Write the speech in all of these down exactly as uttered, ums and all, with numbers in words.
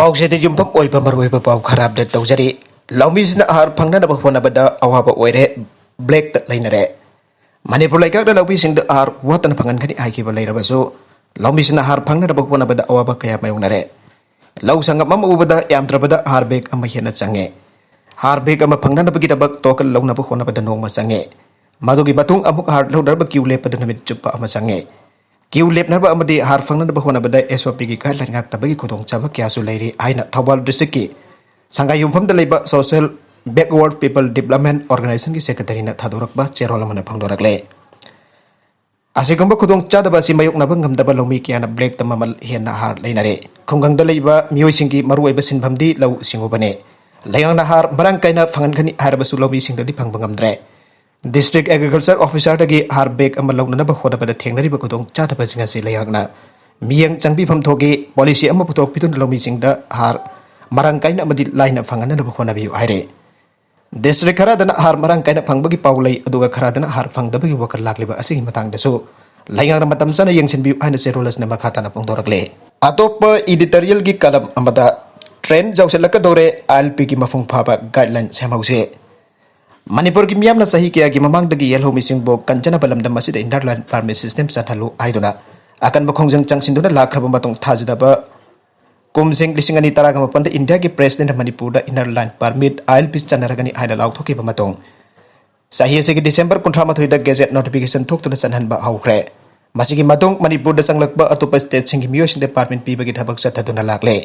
ꯄꯥꯎꯆꯦꯗ ꯌꯨꯝꯐꯝ ꯑꯣꯏꯕ ꯃꯔꯨꯑꯣꯏꯕ ꯄꯥꯎ ꯈꯔ ꯑꯞꯗꯦꯠ ꯇꯧꯖꯔꯤ꯫ ꯂꯧꯃꯤꯁꯤꯡꯅ ꯑꯍꯥꯔ ꯐꯪꯅꯅꯕ ꯍꯣꯠꯅꯕꯗ ꯑꯋꯥꯕ ꯑꯣꯏꯔꯦ, ꯕ꯭ꯂꯦꯛꯇ ꯂꯩꯅꯔꯦ꯫ ꯃꯅꯤꯄꯨꯔ ꯂꯩꯉꯥꯛꯅ ꯂꯧꯃꯤꯁꯤꯡꯗ ꯑꯍꯥꯔ ꯋꯥꯠꯇꯅ ꯐꯪꯍꯟꯒꯅꯤ ꯍꯥꯏꯈꯤꯕ ꯂꯩꯔꯕꯁꯨ, ꯂꯧꯃꯤꯁꯤꯡꯅ ꯑꯍꯥꯔ ꯐꯪꯅꯅꯕ ꯍꯣꯠꯅꯕꯗ ꯑꯋꯥꯕ ꯀꯌꯥ ꯃꯥꯌꯣꯛꯅꯔꯦ꯫ ꯂꯧ ꯁꯪꯒꯝ ꯑꯃ ꯎꯕꯗ ꯌꯥꯝꯗ꯭ꯔꯕꯗ ꯑꯍꯥꯔ ꯕꯦꯒ ꯑꯃ ꯍꯦꯟꯅ ꯆꯪꯉꯦ꯫ ꯑꯍꯥꯔ ꯕꯦꯒ ꯑꯃ ꯐꯪꯅꯅꯕꯒꯤꯗꯃꯛ ꯇꯣꯀꯟ ꯂꯧꯅꯕ ꯍꯣꯠꯅꯕꯗ ꯅꯣꯡꯃ ꯆꯪꯉꯦ꯫ ꯃꯗꯨꯒꯤ ꯃꯇꯨꯡ ꯑꯃꯨꯛ ꯑꯍꯥꯔ ꯂꯧꯅꯕ ꯀ꯭ꯌꯨ ꯂꯦꯞꯄꯗ ꯅꯨꯃꯤꯠ ꯆꯨꯞꯄ ꯑꯃ ꯆꯪꯉꯦ꯫ ꯀ꯭ꯌꯨ ꯂꯦꯞꯅꯕ ꯑꯃꯗꯤ ꯑꯍꯥꯔ ꯐꯪꯅꯅꯕ ꯍꯣꯠꯅꯕꯗ ꯑꯦꯁ ꯑꯣ ꯄꯤꯒꯤ ꯒꯥꯏꯗꯂꯥꯏꯟ ꯉꯥꯛꯇꯕꯒꯤ ꯈꯨꯗꯣꯡꯆꯥꯕ ꯀꯌꯥꯁꯨ ꯂꯩꯔꯤ ꯍꯥꯏꯅ ꯊꯧꯕꯥꯜ ꯗꯤꯁꯇ꯭ꯔꯤꯛꯀꯤ ꯁꯪꯒꯥꯏꯌꯨꯝꯐꯝꯗ ꯂꯩꯕ ꯁꯣꯁꯤꯌꯦꯜ ꯕꯦꯛꯋꯥꯔꯗ ꯄꯤꯄꯜ ꯗꯤꯕ꯭ꯂꯞꯃꯦꯟ ꯑꯣꯔꯒꯅꯥꯏꯖꯦꯁꯟꯒꯤ ꯁꯦꯀ꯭ꯔꯦꯇꯔꯤꯅ ꯊꯥꯗꯣꯔꯛꯄ ꯆꯦꯔꯣꯜ ꯑꯃꯅ ꯐꯣꯡꯗꯣꯔꯛꯂꯦ꯫ ꯑꯁꯤꯒꯨꯝꯕ ꯈꯨꯗꯣꯡꯆꯥꯗꯕ ꯑꯁꯤ ꯃꯥꯌꯣꯛꯅꯕ ꯉꯝꯗꯕ ꯂꯧꯃꯤ ꯀꯌꯥꯅ ꯕ꯭ꯂꯦꯛꯇ ꯃꯃꯜ ꯍꯦꯟꯅ ꯍꯥꯔ ꯂꯩꯅꯔꯦ꯫ ꯈꯨꯡꯒꯪꯗ ꯂꯩꯕ ꯃꯤꯑꯣꯏꯁꯤꯡꯒꯤ ꯃꯔꯨꯑꯣꯏꯕ ꯁꯤꯟꯐꯝꯗꯤ ꯂꯧꯎ ꯁꯤꯡꯎꯕꯅꯤ꯫ ꯂꯩꯉꯥꯛꯅ ꯍꯥꯔ ꯃꯔꯥꯡ ꯀꯥꯏꯅ ꯐꯪꯍꯟꯒꯅꯤ ꯍꯥꯏꯔꯕꯁꯨ ꯂꯧꯃꯤꯁꯤꯡꯗꯗꯤ ꯐꯪꯕ ꯉꯝꯗ꯭ꯔꯦ꯫ ꯗꯤꯁꯇ꯭ꯔꯤꯛ ꯑꯦꯒ꯭ꯔꯤꯀꯜꯆꯔ ꯑꯣꯐꯤꯁꯥꯔꯗꯒꯤ ꯍꯥꯔ ꯕꯦꯒ ꯑꯃ ꯂꯧꯅꯅꯕ ꯍꯣꯠꯅꯕꯗ ꯊꯦꯡꯅꯔꯤꯕ ꯈꯨꯗꯣꯡꯆꯥꯗꯕꯁꯤꯡ ꯑꯁꯤ ꯂꯩꯉꯥꯛꯅ ꯃꯤꯠꯌꯦꯡ ꯆꯪꯕꯤꯐꯝ ꯊꯣꯛꯏ꯫ ꯄꯣꯂꯤꯁꯤ ꯑꯃ ꯄꯨꯊꯣꯛꯄꯤꯗꯨꯅ ꯂꯧꯃꯤꯁꯤꯡꯗ ꯍꯥꯔ ꯃꯔꯥꯡ ꯀꯥꯏꯅ ꯑꯃꯗꯤ ꯂꯥꯏꯅ ꯐꯪꯍꯟꯅꯕ ꯍꯣꯠꯅꯕꯤꯌꯨ ꯍꯥꯏꯔꯦ꯫ ꯗꯤꯁꯇ꯭ꯔꯤꯛ ꯈꯔꯗꯅ ꯍꯥꯔ ꯃꯔꯥꯡ ꯀꯥꯏꯅ ꯐꯪꯕꯒꯤ ꯄꯥꯎ ꯂꯩ, ꯑꯗꯨꯒ ꯈꯔꯗꯅ ꯍꯥꯔ ꯐꯪꯗꯕꯒꯤ ꯋꯥꯈꯜ ꯂꯥꯛꯂꯤꯕ ꯑꯁꯤꯒꯤ ꯃꯇꯥꯡꯗꯁꯨ ꯂꯩꯉꯥꯛꯅ ꯃꯇꯝ ꯆꯥꯅ ꯌꯦꯡꯁꯤꯟꯕꯤꯌꯨ ꯍꯥꯏꯅ ꯆꯦꯔꯣꯜ ꯑꯁꯤꯅ ꯃꯈꯥ ꯇꯥꯅ ꯐꯣꯡꯗꯣꯔꯛꯂꯤ꯫ ꯑꯇꯣꯞꯄ ꯏꯗꯤꯇꯣꯔꯤꯌꯦꯜꯒꯤ ꯀꯂꯝ ꯑꯃꯗ, ꯇ꯭ꯔꯦꯟ ꯌꯧꯁꯤꯜꯂꯛꯀꯗꯧꯔꯦ, ꯑꯥꯏ ꯑꯦꯜ ꯄꯤꯒꯤ ꯃꯄꯨꯡ ꯐꯥꯕ ꯒꯥꯏꯗꯂꯥꯏꯟ ꯁꯦꯝꯍꯧꯁꯤ꯫ ꯃꯅꯤꯄꯨꯔꯒꯤ ꯃꯤꯌꯥꯝꯅ ꯆꯍꯤ ꯀꯌꯥꯒꯤ ꯃꯃꯥꯡꯗꯒꯤ ꯌꯦꯜꯍꯧꯃꯤꯁꯤꯡꯕꯨ ꯀꯟꯖꯅꯕ ꯂꯝꯗꯝ ꯑꯁꯤꯗ ꯏꯟꯅꯔ ꯂꯥꯏꯟ ꯄꯥꯔꯃꯤꯠ ꯁꯤꯁꯇꯦꯝ ꯆꯠꯍꯜꯂꯨ ꯍꯥꯏꯗꯨꯅ ꯑꯀꯟꯕ ꯈꯣꯡꯖꯪ ꯆꯪꯁꯤꯟꯗꯨꯅ ꯂꯥꯛꯈ꯭ꯔꯕ ꯃꯇꯨꯡ, ꯊꯥꯖꯗꯕ ꯀꯨꯝꯁꯤꯡ ꯂꯤꯁꯤꯡ ꯑꯅꯤ ꯇꯔꯥꯒ ꯃꯥꯄꯟꯗ ꯏꯟꯗꯤꯌꯥꯒꯤ ꯄ꯭ꯔꯦꯁꯤꯗꯦꯟꯠꯅ ꯃꯅꯤꯄꯨꯔꯗ ꯏꯟꯅꯔ ꯂꯥꯏꯟ ꯄꯥꯔꯃꯤꯠ, ꯑꯥꯏ ꯑꯦꯜ ꯄꯤ, ꯆꯠꯅꯔꯒꯅꯤ ꯍꯥꯏꯅ ꯂꯥꯎꯊꯣꯛꯈꯤꯕ ꯃꯇꯨꯡ, ꯆꯍꯤ ꯑꯁꯤꯒꯤ ꯗꯤꯁꯦꯝꯕꯔ ꯀꯨꯟꯊ꯭ꯔꯥ ꯃꯥꯊꯣꯏꯗ ꯒꯦꯖꯦꯠ ꯅꯣꯇꯤꯐꯤꯀꯦꯁꯟ ꯊꯣꯛꯇꯨꯅ ꯆꯠꯍꯟꯕ ꯍꯧꯈ꯭ꯔꯦ꯫ ꯃꯁꯤꯒꯤ ꯃꯇꯨꯡ ꯃꯅꯤꯄꯨꯔꯗ ꯆꯪꯂꯛꯄ ꯑꯇꯣꯞꯄ ꯁ꯭ꯇꯦꯠꯁꯤꯡꯒꯤ ꯃꯤꯑꯣꯏꯁꯤꯡꯗ ꯄꯥꯔꯃꯤꯠ ꯄꯤꯕꯒꯤ ꯊꯕꯛ ꯆꯠꯊꯗꯨꯅ ꯂꯥꯛꯂꯦ꯫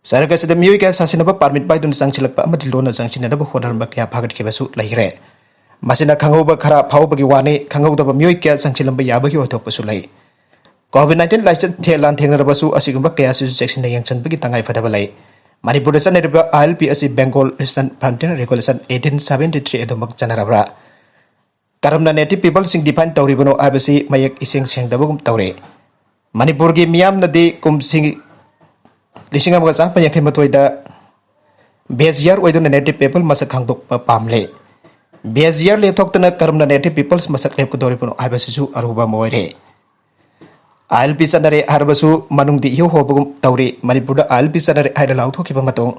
ꯁꯔꯛ ꯑꯁꯤꯗ ꯃꯤꯑꯣꯏ ꯀꯌꯥ ꯁꯥꯁꯤꯟꯅꯕ ꯄꯥꯔꯃꯤꯠ ꯄꯥꯏꯗꯨꯅ ꯆꯪꯁꯤꯜꯂꯛꯄ ꯑꯃꯗꯤ ꯂꯣꯟꯅ ꯆꯪꯁꯤꯟꯅꯅꯕ ꯍꯣꯠꯅꯔꯝꯕ ꯀꯌꯥ ꯐꯥꯒꯠꯈꯤꯕꯁꯨ ꯂꯩꯈ꯭ꯔꯦ꯫ ꯃꯁꯤꯅ ꯈꯪꯍꯧꯕ ꯈꯔ ꯐꯥꯎꯕꯒꯤ ꯋꯥꯅꯤ, ꯈꯪꯍꯧꯗꯕ ꯃꯤꯑꯣꯏ ꯀꯌꯥ ꯆꯪꯁꯤꯜꯂꯝꯕ ꯌꯥꯕꯒꯤ ꯑꯣꯏꯊꯣꯛꯄꯁꯨ ꯂꯩ꯫ ꯀꯣꯚꯤꯗ ꯅꯥꯏꯟꯇꯤꯟ ꯂꯥꯏꯆꯠ ꯊꯦ-, ꯂꯥꯟꯊꯦꯡꯅꯔꯕꯁꯨ ꯑꯁꯤꯒꯨꯝꯕ ꯀꯌꯥꯁꯤꯁꯨ ꯆꯦꯛꯁꯤꯟꯅ ꯌꯦꯡꯁꯤꯟꯕꯒꯤ ꯇꯉꯥꯏ ꯐꯗꯕ ꯂꯩ꯫ ꯃꯅꯤꯄꯨꯔꯗ ꯆꯠꯅꯔꯤꯕ ꯑꯥꯏ ꯑꯦꯜ ꯄꯤ ꯑꯁꯤ Bengal eastern Frontier regulation eighteen seventy three ꯑꯗꯨꯃꯛ ꯆꯠꯅꯔꯕ꯭ꯔꯥ? ꯀꯔꯝꯅ ꯅꯦꯇꯤꯚ ꯄꯤꯄꯜꯁꯤꯡ ꯗꯤꯐꯥꯏꯟ ꯇꯧꯔꯤꯕꯅꯣ ꯍꯥꯏꯕꯁꯤ ꯃꯌꯦꯛ ꯏꯁꯦꯡ ꯁꯦꯡꯗꯕꯒꯨꯝ ꯇꯧꯔꯦ꯫ ꯃꯅꯤꯄꯨꯔꯒꯤ ꯃꯤꯌꯥꯝꯅꯗꯤ ꯀꯨꯝꯁꯤ ꯂꯤꯁꯤꯡ ꯑꯃꯒ ꯆꯥꯃꯥꯄꯟ ꯌꯥꯡꯈꯩ ꯃꯥꯊꯣꯏꯗ ꯕꯦꯁ ꯌꯥꯔ ꯑꯣꯏꯗꯨꯅ ꯅꯦꯇꯤꯚ ꯄꯤꯄꯜ ꯃꯁꯛ ꯈꯪꯗꯣꯛꯄ ꯄꯥꯝꯂꯦ꯫ ꯕꯦꯁ ꯌꯥꯔ ꯂꯦꯞꯊꯣꯛꯇꯅ ꯀꯔꯝꯅ ꯅꯦꯇꯤꯚ ꯄꯤꯄꯜꯁ ꯃꯁꯛ ꯂꯦꯞꯀꯗꯧꯔꯤꯕꯅꯣ ꯍꯥꯏꯕꯁꯤꯁꯨ ꯑꯔꯨꯕ ꯑꯃ ꯑꯣꯏꯔꯦ꯫ ꯑꯥꯏ ꯑꯦꯜ ꯄꯤ ꯆꯠꯅꯔꯦ ꯍꯥꯏꯔꯕꯁꯨ ꯃꯅꯨꯡꯗꯤ ꯏꯍꯧ ꯍꯧꯕꯒꯨꯝ ꯇꯧꯔꯤ꯫ ꯃꯅꯤꯄꯨꯔꯗ ꯑꯥꯏ ꯑꯦꯜ ꯄꯤ ꯆꯠꯅꯔꯦ ꯍꯥꯏꯅ ꯂꯥꯎꯊꯣꯛꯈꯤꯕ ꯃꯇꯨꯡ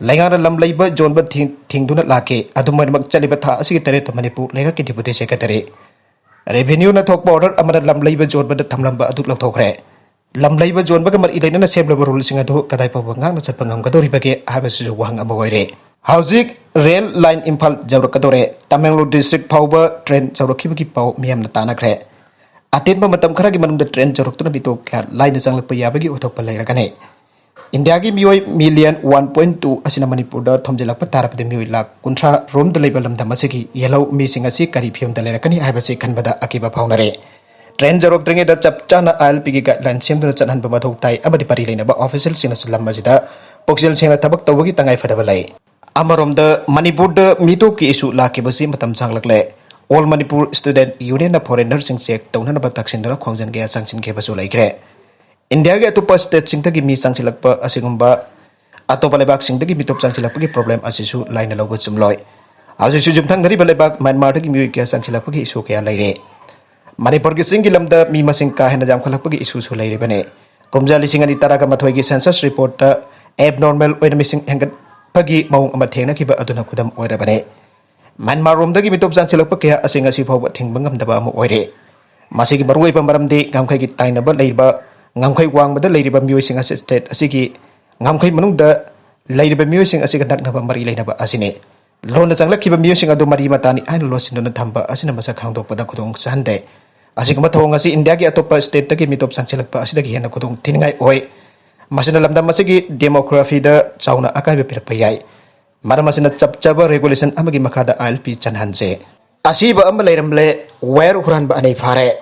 ꯂꯩꯉꯥꯛꯅ ꯂꯝ ꯂꯩꯕ ꯌꯣꯟꯕ ꯊꯤꯡ-, ꯊꯤꯡꯗꯨꯅ ꯂꯥꯛꯈꯤ꯫ ꯑꯗꯨꯝ ꯑꯣꯏꯅꯃꯛ ꯆꯠꯂꯤꯕ ꯊꯥ ꯑꯁꯤꯒꯤ ꯇꯔꯦꯠꯇ ꯃꯅꯤꯄꯨꯔ ꯂꯩꯉꯥꯛꯀꯤ ꯗꯤꯄꯨꯇꯤ ꯁꯦꯀ꯭ꯔꯦꯇꯔꯤ ꯔꯦꯚꯤꯅ꯭ꯌꯨꯅ ꯊꯣꯛꯄ ꯑꯣꯔꯗꯔ ꯑꯃꯅ ꯂꯝ ꯂꯩꯕ ꯌꯣꯟꯕꯗ ꯊꯝꯂꯝꯕ ꯑꯗꯨ ꯂꯧꯊꯣꯛꯈ꯭ꯔꯦ꯫ ꯂꯝ ꯂꯩꯕ ꯌꯣꯟꯕꯒ ꯃꯔꯤ ꯂꯩꯅꯅ ꯁꯦꯝꯂꯕ ꯔꯨꯜꯁꯤꯡ ꯑꯗꯨ ꯀꯗꯥꯏ ꯐꯥꯎꯕ ꯉꯥꯛꯅ ꯆꯠꯄ ꯉꯝꯒꯗꯧꯔꯤꯕꯒꯦ ꯍꯥꯏꯕꯁꯤꯁꯨ ꯋꯥꯍꯪ ꯑꯃ ꯑꯣꯏꯔꯦ꯫ ꯍꯧꯖꯤꯛ ꯔꯦꯜ ꯂꯥꯏꯟ ꯏꯝꯐꯥꯜ ꯌꯧꯔꯛꯀꯗꯧꯔꯦ꯫ ꯇꯃꯦꯡꯂꯣꯡ ꯗꯤꯁꯇ꯭ꯔꯤꯛ ꯐꯥꯎꯕ ꯇ꯭ꯔꯦꯟ ꯌꯧꯔꯛꯈꯤꯕꯒꯤ ꯄꯥꯎ ꯃꯤꯌꯥꯝꯅ ꯇꯥꯅꯈ꯭ꯔꯦ꯫ ꯑꯇꯦꯟꯕ ꯃꯇꯝ ꯈꯔꯒꯤ ꯃꯅꯨꯡꯗ ꯇ꯭ꯔꯦꯟ ꯌꯧꯔꯛꯇꯨꯅ ꯃꯤꯇꯣꯞ ꯀꯌꯥ ꯂꯥꯏꯅ ꯆꯪꯂꯛꯄ ꯌꯥꯕꯒꯤ ꯑꯣꯏꯊꯣꯛꯄ ꯂꯩꯔꯒꯅꯤ꯫ ꯏꯟꯗꯤꯌꯥꯒꯤ ꯃꯤꯑꯣꯏ ꯃꯤꯂꯤꯌꯟ ꯋꯥꯟ ꯄꯣꯏꯟ ꯇꯨ ꯑꯁꯤꯅ ꯃꯅꯤꯄꯨꯔꯗ ꯊꯣꯝꯖꯤꯜꯂꯛꯄ ꯇꯥꯔꯕꯗꯤ ꯃꯤꯑꯣꯏ ꯂꯥꯈ ꯀꯨꯟꯊ꯭ꯔꯥ ꯔꯣꯝꯗ ꯂꯩꯕ ꯂꯝꯗꯝ ꯑꯁꯤꯒꯤ ꯌꯦꯜꯍꯧ ꯃꯤꯁꯤꯡ ꯑꯁꯤ ꯀꯔꯤ ꯐꯤꯕꯝꯗ ꯂꯩꯔꯛꯀꯅꯤ ꯍꯥꯏꯕꯁꯤ ꯈꯟꯕꯗ ꯑꯀꯤꯕ ꯐꯥꯎꯅꯔꯦ꯫ ꯇ꯭ꯔꯦꯟ ꯌꯧꯔꯛꯇ꯭ꯔꯤꯉꯩꯗ ꯆꯞ ꯆꯥꯅ ꯑꯥꯏ ꯑꯦꯜ ꯄꯤꯒꯤ ꯒꯥꯏꯗꯂꯥꯏꯟ ꯁꯦꯝꯗꯨꯅ ꯆꯠꯍꯟꯕ ꯃꯊꯧ ꯇꯥꯏ ꯑꯃꯗꯤ ꯃꯔꯤ ꯂꯩꯅꯕ ꯑꯣꯐꯤꯁꯤꯌꯦꯜꯁꯤꯡꯅꯁꯨ ꯂꯝ ꯑꯁꯤꯗ ꯄꯨꯛꯆꯦꯜ ꯁꯦꯡꯅ ꯊꯕꯛ ꯇꯧꯕꯒꯤ ꯇꯉꯥꯏ ꯐꯗꯕ ꯂꯩ꯫ ꯑꯃꯔꯣꯝꯗ ꯃꯅꯤꯄꯨꯔꯗ ꯃꯤꯇꯣꯞꯀꯤ ꯏꯁꯨ ꯂꯥꯛꯈꯤꯕꯁꯤ ꯃꯇꯝ ꯁꯥꯡꯂꯛꯂꯦ꯫ ꯑꯣꯜ ꯃꯅꯤꯄꯨꯔ ꯁ꯭ꯇꯨꯗꯦꯟꯠ ꯌꯨꯅꯤꯌꯟꯅ ꯐꯣꯔꯦꯟꯅꯔꯁꯤꯡ ꯆꯦꯛ ꯇꯧꯅꯅꯕ ꯇꯛꯁꯤꯟꯗꯨꯅ ꯈꯣꯡꯖꯪ ꯀꯌꯥ ꯆꯪꯁꯤꯟꯈꯤꯕꯁꯨ ꯂꯩꯈ꯭ꯔꯦ꯫ ꯏꯟꯗꯤꯌꯥꯒꯤ ꯑꯇꯣꯞꯄ ꯁ꯭ꯇꯦꯠꯁꯤꯡꯗꯒꯤ ꯃꯤ ꯆꯪꯁꯤꯜꯂꯛꯄ ꯑꯁꯤꯒꯨꯝꯕ ꯑꯇꯣꯞꯄ ꯂꯩꯕꯥꯛꯁꯤꯡꯗꯒꯤ ꯃꯤꯇꯣꯞ ꯆꯪꯁꯤꯜꯂꯛꯄꯒꯤ ꯄ꯭ꯔꯣꯕ꯭ꯂꯦꯝ ꯑꯁꯤꯁꯨ ꯂꯥꯏꯅ ꯂꯧꯕ ꯆꯨꯝꯂꯣꯏ꯫ ꯍꯧꯖꯤꯛꯁꯨ ꯌꯨꯝꯊꯪꯅꯔꯤꯕ ꯂꯩꯕꯥꯛ ꯃ꯭ꯌꯥꯟꯃꯥꯔꯗꯒꯤ ꯃꯤꯑꯣꯏ ꯀꯌꯥ ꯆꯪꯁꯤꯜꯂꯛꯄꯒꯤ ꯏꯁꯨ ꯀꯌꯥ ꯂꯩꯔꯦ꯫ ꯃꯅꯤꯄꯨꯔꯒꯤ ꯆꯤꯡꯒꯤ ꯂꯝꯗ ꯃꯤ ꯃꯁꯤꯡ ꯀꯥ ꯍꯦꯟꯅ ꯌꯥꯝꯈꯠꯂꯛꯄꯒꯤ ꯏꯁꯨꯁꯨ ꯂꯩꯔꯤꯕꯅꯤ꯫ ꯀꯨꯝꯖꯥ ꯂꯤꯁꯤꯡ ꯑꯅꯤ ꯇꯔꯥꯒ ꯃꯥꯊꯣꯏꯒꯤ ꯁꯦꯟꯁꯁ ꯔꯤꯄꯣꯔꯠꯇ ꯑꯦꯕꯅꯣꯔꯃꯦꯜ ꯑꯣꯏꯅ ꯃꯤꯁꯤꯡ ꯍꯦꯟꯒꯠꯄꯒꯤ ꯃꯑꯣꯡ ꯑꯃ ꯊꯦꯡꯅꯈꯤꯕ ꯑꯗꯨꯅ ꯈꯨꯗꯝ ꯑꯣꯏꯔꯕꯅꯤ꯫ ꯃ꯭ꯌꯥꯟꯃꯥꯔꯔꯣꯝꯗꯒꯤ ꯃꯤꯇꯣꯞ ꯆꯪꯁꯤꯜꯂꯛꯄ ꯀꯌꯥ ꯑꯁꯤ ꯉꯁꯤ ꯐꯥꯎꯕ ꯊꯤꯡꯕ ꯉꯝꯗꯕ ꯑꯃ ꯑꯣꯏꯔꯦ꯫ ꯃꯁꯤꯒꯤ ꯃꯔꯨꯑꯣꯏꯕ ꯃꯔꯝꯗꯤ ꯉꯝꯈꯩꯒꯤ ꯇꯥꯏꯅꯕ ꯂꯩꯔꯤꯕ, ꯉꯝꯈꯩ ꯋꯥꯡꯃꯗ ꯂꯩꯔꯤꯕ ꯃꯤꯑꯣꯏꯁꯤꯡ ꯑꯁꯤ ꯁ꯭ꯇꯦꯠ ꯑꯁꯤꯒꯤ ꯉꯝꯈꯩ ꯃꯅꯨꯡꯗ ꯂꯩꯔꯤꯕ ꯃꯤꯑꯣꯏꯁꯤꯡ ꯑꯁꯤꯒ ꯅꯛꯅꯕ ꯃꯔꯤ ꯂꯩꯅꯕ ꯑꯁꯤꯅꯤ꯫ ꯂꯣꯟꯅ ꯆꯪꯂꯛꯈꯤꯕ ꯃꯤꯑꯣꯏꯁꯤꯡ ꯑꯗꯨ ꯃꯔꯤ ꯃꯇꯥꯅꯤ ꯍꯥꯏꯅ ꯂꯣꯠꯁꯤꯟꯗꯨꯅ ꯊꯝꯕ ꯑꯁꯤꯅ ꯃꯁꯛ ꯈꯪꯗꯣꯛꯄꯗ ꯈꯨꯗꯣꯡ ꯆꯥꯍꯟꯗꯦ꯫ ꯑꯁꯤꯒꯨꯝꯕ ꯊꯧꯑꯣꯡ ꯑꯁꯤ ꯏꯟꯗꯤꯌꯥꯒꯤ ꯑꯇꯣꯞꯄ ꯁ꯭ꯇꯦꯠꯇꯒꯤ ꯃꯤꯇꯣꯞ ꯆꯪꯁꯤꯜꯂꯛꯄ ꯑꯁꯤꯗꯒꯤ ꯍꯦꯟꯅ ꯈꯨꯗꯣꯡ ꯊꯤꯅꯤꯡꯉꯥꯏ ꯑꯣꯏ꯫ ꯃꯁꯤꯅ ꯂꯝꯗꯝ ꯑꯁꯤꯒꯤ ꯗꯦꯃꯣꯒ꯭ꯔꯥꯐꯤꯗ ꯆꯥꯎꯅ ꯑꯀꯥꯏꯕ ꯄꯤꯔꯛꯄ ꯌꯥꯏ꯫ ꯃꯔꯝ ꯑꯁꯤꯅ ꯆꯞ ꯆꯥꯕ ꯔꯦꯒꯨꯂꯦꯁꯟ ꯑꯃꯒꯤ ꯃꯈꯥꯗ ꯑꯥꯏ ꯑꯦꯜ ꯄꯤ ꯆꯟꯍꯟꯁꯦ꯫ ꯑꯁꯤꯕ ꯑꯃ ꯂꯩꯔꯝꯂꯦ, ꯋꯥꯌꯔ ꯍꯨꯔꯥꯟꯕ ꯑꯅꯩ ꯐꯥꯔꯦ꯫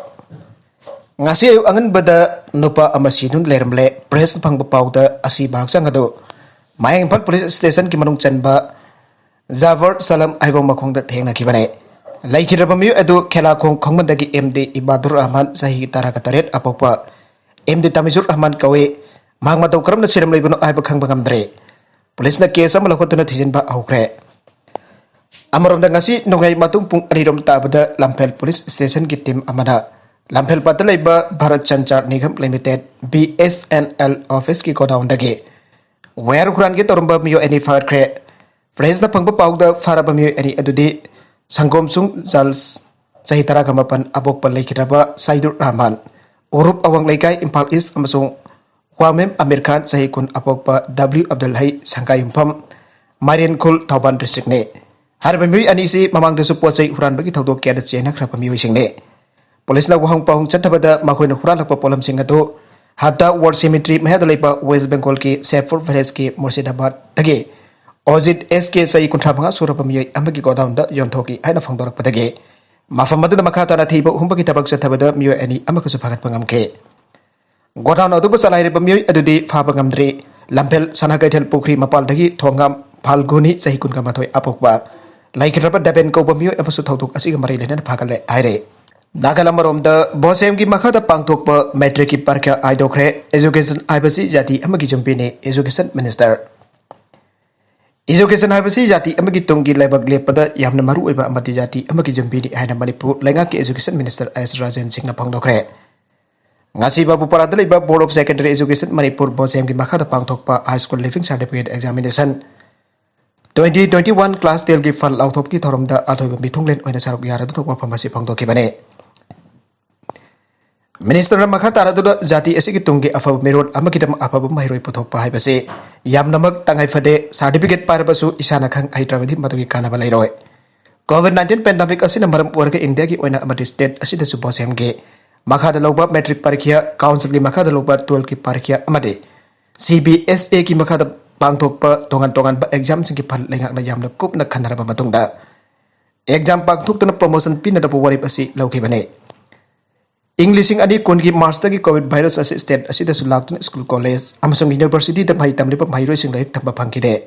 ꯉꯁꯤ ꯑꯌꯨꯛ ꯑꯉꯟꯕꯗ ꯅꯨꯄꯥ ꯑꯃ ꯁꯤꯗꯨꯅ ꯂꯩꯔꯝꯂꯦ꯫ ꯄ꯭ꯔꯦꯁꯅ ꯐꯪꯕ ꯄꯥꯎꯗ ꯑꯁꯤꯕ ꯍꯛꯆꯥꯡ ꯑꯗꯨ ꯃꯌꯥꯡ ꯏꯝꯐꯥꯜ ꯄꯨꯂꯤꯁ ꯁ꯭ꯇꯦꯁꯟꯒꯤ ꯃꯅꯨꯡ ꯆꯟꯕ ꯖꯥꯐꯔ ꯁꯂꯝ ꯍꯥꯏꯕ ꯃꯈꯣꯡꯗ ꯊꯦꯡꯅꯈꯤꯕꯅꯤ꯫ ꯂꯩꯈꯤꯗ꯭ꯔꯕ ꯃꯤꯑꯣꯏ ꯑꯗꯨ ꯈꯦꯂꯥꯈꯣꯡ ꯈꯣꯡꯕꯟꯗꯒꯤ ꯑꯦꯝ ꯗꯤ ꯏꯕꯥꯗꯨꯔ ꯔꯍꯃꯥꯟ, ꯆꯍꯤ ꯇꯔꯥꯒ ꯇꯔꯦꯠ, ꯑꯄꯣꯛꯄ ꯑꯦꯝ ꯗꯤ ꯇꯥꯃꯤꯖꯨꯔ ꯔꯍꯃꯥꯟ ꯀꯧꯏ꯫ ꯃꯍꯥꯛ ꯃꯇꯧ ꯀꯔꯝꯅ ꯁꯤꯔꯝꯂꯤꯕꯅꯣ ꯍꯥꯏꯕ ꯈꯪꯕ ꯉꯝꯗ꯭ꯔꯦ꯫ ꯄꯨꯂꯤꯁꯅ ꯀꯦꯁ ꯑꯃ ꯂꯧꯈꯠꯇꯨꯅ ꯊꯤꯖꯤꯟꯕ ꯍꯧꯈ꯭ꯔꯦ꯫ ꯑꯃꯔꯣꯝꯗ, ꯉꯁꯤ ꯅꯣꯡꯌꯥꯏ ꯃꯇꯨꯡ ꯄꯨꯡ ꯑꯅꯤꯔꯣꯝ ꯇꯥꯕꯗ ꯂꯝꯐꯦꯜ ꯄꯨꯂꯤꯁ ꯁ꯭ꯇꯦꯁꯟꯒꯤ ꯇꯤꯝ ꯑꯃꯅ ꯂꯝꯐꯦꯜꯄꯥꯠꯇ ꯂꯩꯕ Bharat Sanchar Nigam limited, B S N L, ꯑꯣꯐꯤꯁꯀꯤ ꯒꯣꯗꯥꯎꯟꯗꯒꯤ ꯋꯥꯌꯔ ꯍꯨꯔꯥꯟꯒꯦ ꯇꯧꯔꯝꯕ ꯃꯤꯑꯣꯏ ꯑꯅꯤ ꯐꯥꯒꯠꯈ꯭ꯔꯦ꯫ ꯄ꯭ꯔꯦꯁꯅ ꯐꯪꯕ ꯄꯥꯎꯗ ꯐꯥꯔꯕ ꯃꯤꯑꯣꯏ ꯑꯅꯤ ꯑꯗꯨꯗꯤ ꯁꯪꯒꯣꯝꯁꯨꯡ ꯆꯥꯔꯜꯁ, ꯆꯍꯤ ꯇꯔꯥꯒ ꯃꯥꯄꯟ, ꯑꯄꯣꯛꯄ ꯂꯩꯈꯤꯗ꯭ꯔꯕ ꯁꯥꯏꯗꯨꯔ ꯔꯍꯃꯥꯟ, ꯎꯔꯨꯞ ꯑꯋꯥꯡ ꯂꯩꯀꯥꯏ, ꯏꯝꯐꯥꯜ ꯏꯁ, ꯑꯃꯁꯨꯡ ꯋꯥꯃꯦꯝ ꯑꯃꯤꯔ ꯈꯥꯟ, ꯆꯍꯤ ꯀꯨꯟ, ꯑꯄꯣꯛꯄ ꯗꯕ꯭ꯂꯤꯎ ꯑꯕꯗꯨꯜ ꯍꯩ, ꯁꯪꯒꯥꯏꯌꯨꯝꯐꯝ, ꯃꯥꯏꯔꯦꯟꯈꯨꯜ, ꯊꯧꯕꯥꯜ ꯗꯤꯁꯇ꯭ꯔꯤꯛꯅꯤ꯫ ꯍꯥꯏꯔꯤꯕ ꯃꯤꯑꯣꯏ ꯑꯅꯤꯁꯤ ꯃꯃꯥꯡꯗꯁꯨ ꯄꯣꯠ ꯆꯩ ꯍꯨꯔꯥꯟꯕꯒꯤ ꯊꯧꯗꯣꯛ ꯀꯌꯥꯗ ꯆꯦꯟꯅꯈ꯭ꯔꯕ ꯃꯤꯑꯣꯏꯁꯤꯡꯅꯤ꯫ ꯄꯨꯂꯤꯁꯅ ꯋꯥꯍꯪ ꯄꯥꯎꯍꯪ ꯆꯠꯊꯕꯗ ꯃꯈꯣꯏꯅ ꯍꯨꯔꯥꯜꯂꯛꯄ ꯄꯣꯠꯂꯝꯁꯤꯡ ꯑꯗꯨ ꯍꯞꯇꯥ ꯋꯥꯔ ꯁꯤꯃꯤꯇ꯭ꯔꯤ ꯃꯌꯥꯗ ꯂꯩꯕ ꯋꯦꯁ ꯕꯦꯡꯒꯣꯜꯒꯤ ꯁꯦꯐꯨꯔ ꯚꯤꯂꯦꯖꯀꯤ ꯃꯨꯔꯁꯤꯗꯥꯕꯥꯗꯇꯒꯤ ꯑꯣꯖꯤꯠ ꯑꯦꯁ ꯀꯦ, ꯆꯍꯤ ꯀꯨꯟꯊ꯭ꯔꯥ ꯃꯉꯥ ꯁꯨꯔꯕ ꯃꯤꯑꯣꯏ ꯑꯃꯒꯤ ꯒꯣꯗꯥꯎꯟꯗ ꯌꯣꯟꯊꯣꯛꯈꯤ ꯍꯥꯏꯅ ꯐꯣꯡꯗꯣꯔꯛꯄꯗꯒꯤ ꯃꯐꯝ ꯑꯗꯨꯗ ꯃꯈꯥ ꯇꯥꯅ ꯊꯤꯕ ꯍꯨꯝꯕꯒꯤ ꯊꯕꯛ ꯆꯠꯊꯕꯗ ꯃꯤꯑꯣꯏ ꯑꯅꯤ ꯑꯃꯈꯛꯁꯨ ꯐꯥꯒꯠꯄ ꯉꯝꯈꯤ꯫ ꯒꯣꯗꯥꯎꯟ ꯑꯗꯨꯕꯨ ꯆꯂꯥꯏꯔꯤꯕ ꯃꯤꯑꯣꯏ ꯑꯗꯨꯗꯤ ꯐꯥꯕ ꯉꯝꯗ꯭ꯔꯤ꯫ ꯂꯝꯐꯦꯜ ꯁꯅꯥ ꯀꯩꯊꯦꯜ ꯄꯨꯈ꯭ꯔꯤ ꯃꯄꯥꯜꯗꯒꯤ ꯊꯣꯡꯉꯥꯝ ꯐꯥꯜꯒꯨꯅꯤ, ꯆꯍꯤ ꯀꯨꯟꯒ ꯃꯥꯊꯣꯏ, ꯑꯄꯣꯛꯄ ꯂꯩꯈꯤꯗ꯭ꯔꯕ ꯗꯦꯕꯦꯟ ꯀꯧꯕ ꯃꯤꯑꯣꯏ ꯑꯃꯁꯨ ꯊꯧꯗꯣꯛ ꯑꯁꯤꯒ ꯃꯔꯤ ꯂꯩꯅꯅ ꯐꯥꯒꯠꯂꯦ ꯍꯥꯏꯔꯦ꯫ ꯅꯥꯒꯥꯂꯦꯟ ꯑꯃꯔꯣꯝꯗ, ꯕꯣꯁꯦꯝꯒꯤ ꯃꯈꯥꯗ ꯄꯥꯡꯊꯣꯛꯄ ꯃꯦꯇ꯭ꯔꯤꯛꯀꯤ ꯄꯔꯤꯈ꯭ꯌꯥ ꯍꯥꯏꯗꯣꯛꯈ꯭ꯔꯦ꯫ Education ꯍꯥꯏꯕꯁꯤ ꯖꯥꯇꯤ ꯑꯃꯒꯤ ꯌꯨꯝꯕꯤꯅꯤ, Education Minister꯫ Education ꯍꯥꯏꯕꯁꯤ ꯖꯥꯇꯤ ꯑꯃꯒꯤ ꯇꯨꯡꯒꯤ ꯂꯥꯏꯕꯛ ꯂꯦꯞꯄꯗ ꯌꯥꯝꯅ ꯃꯔꯨ ꯑꯣꯏꯕ ꯑꯃꯗꯤ ꯖꯥꯇꯤ ꯑꯃꯒꯤ ꯌꯨꯝꯕꯤꯅꯤ ꯍꯥꯏꯅ ꯃꯅꯤꯄꯨꯔ ꯂꯩꯉꯥꯛꯀꯤ Education Minister ꯑꯦꯁ ꯔꯥꯖꯦꯟ ꯁꯤꯡꯅ ꯐꯣꯡꯗꯣꯛꯈ꯭ꯔꯦ꯫ ꯉꯁꯤ ꯕꯥꯕꯨꯄꯥꯔꯥꯗ ꯂꯩꯕ Board of Secondary Education Manipur, ꯕꯣꯁꯦꯝꯒꯤ ꯃꯈꯥꯗ ꯄꯥꯡꯊꯣꯛꯄ High School Leaving Certificate Examination twenty twenty-one class twelve ꯒꯤ ꯐꯜ ꯂꯥꯎꯊꯣꯛꯄꯒꯤ ꯊꯧꯔꯝꯗ ꯑꯊꯣꯏꯕ ꯃꯤꯊꯨꯡꯂꯦꯟ ꯑꯣꯏꯅ ꯁꯔꯨꯛ ꯌꯥꯔꯗꯨꯅ ꯋꯥꯐꯝ ꯑꯁꯤ ꯐꯣꯡꯗꯣꯛꯈꯤꯕꯅꯤ꯫ ꯃꯤꯅꯤꯁꯇꯔꯅ ꯃꯈꯥ ꯇꯥꯔꯗꯨꯅ ꯖꯥꯇꯤ ꯑꯁꯤꯒꯤ ꯇꯨꯡꯒꯤ ꯑꯐꯕ ꯃꯤꯔꯣꯜ ꯑꯃꯒꯤꯗꯃꯛ ꯑꯐꯕ ꯃꯍꯩꯔꯣꯏ ꯄꯨꯊꯣꯛꯄ ꯍꯥꯏꯕꯁꯤ ꯌꯥꯝꯅꯃꯛ ꯇꯉꯥꯏ ꯐꯗꯦ꯫ ꯁꯥꯔꯇꯤꯐꯤꯀꯦꯠ ꯄꯥꯏꯔꯕꯁꯨ ꯏꯁꯥꯅ ꯈꯪ ꯍꯩꯇ꯭ꯔꯕꯗꯤ ꯃꯗꯨꯒꯤ ꯀꯥꯟꯅꯕ ꯂꯩꯔꯣꯏ꯫ COVID nineteen pandemic ꯑꯁꯤꯅ ꯃꯔꯝ ꯑꯣꯏꯔꯒ ꯏꯟꯗꯤꯌꯥꯒꯤ ꯑꯣꯏꯅ ꯑꯃꯗꯤ ꯁ꯭ꯇꯦꯠ ꯑꯁꯤꯗꯁꯨ ꯕꯣꯁꯦꯝꯒꯤ ꯃꯈꯥꯗ ꯂꯧꯕ ꯃꯦꯇ꯭ꯔꯤꯛ ꯄꯔꯤꯈ꯭ꯌꯥ, ꯀꯥꯎꯟꯁꯤꯜꯒꯤ ꯃꯈꯥꯗ ꯂꯧꯕ ꯇꯨꯋꯦꯜꯐꯀꯤ ꯄꯔꯤꯈ꯭ꯌꯥ ꯑꯃꯗꯤ ꯁꯤ ꯕꯤ ꯑꯦꯁ ꯑꯦꯒꯤ ꯃꯈꯥꯗ ꯄꯥꯡꯊꯣꯛꯄ ꯇꯣꯉꯥꯟ ꯇꯣꯉꯥꯟꯕ ꯑꯦꯛꯖꯥꯝꯁꯤꯡꯒꯤ ꯐꯜ ꯂꯩꯉꯥꯛꯅ ꯌꯥꯝꯅ ꯀꯨꯞꯅ ꯈꯟꯅꯔꯕ ꯃꯇꯨꯡꯗ ꯑꯦꯛꯖꯥꯝ ꯄꯥꯡꯊꯣꯛꯇꯨꯅ ꯄ꯭ꯔꯣꯃꯣꯁꯟ ꯄꯤꯅꯅꯕ ꯋꯥꯔꯦꯞ ꯑꯁꯤ ꯂꯧꯈꯤꯕꯅꯤ꯫ ꯏꯪ ꯂꯤꯁꯤꯡ ꯑꯅꯤ ꯀꯨꯟꯒꯤ ꯃꯥꯔꯆꯇꯒꯤ ꯀꯣꯚꯤꯗ ꯚꯥꯏꯔꯁ ꯑꯁꯤ ꯁ꯭ꯇꯦꯠ ꯑꯁꯤꯗꯁꯨ ꯂꯥꯛꯇꯨꯅ ꯁ꯭ꯀꯨꯜ, ꯀꯣꯂꯦꯖ ꯑꯃꯁꯨꯡ ꯌꯨꯅꯤꯚꯔꯁꯤꯇꯤꯗ ꯃꯍꯩ ꯇꯝꯂꯤꯕ ꯃꯍꯩꯔꯣꯏꯁꯤꯡ ꯂꯥꯏꯔꯤꯛ ꯇꯝꯕ ꯐꯪꯈꯤꯗꯦ꯫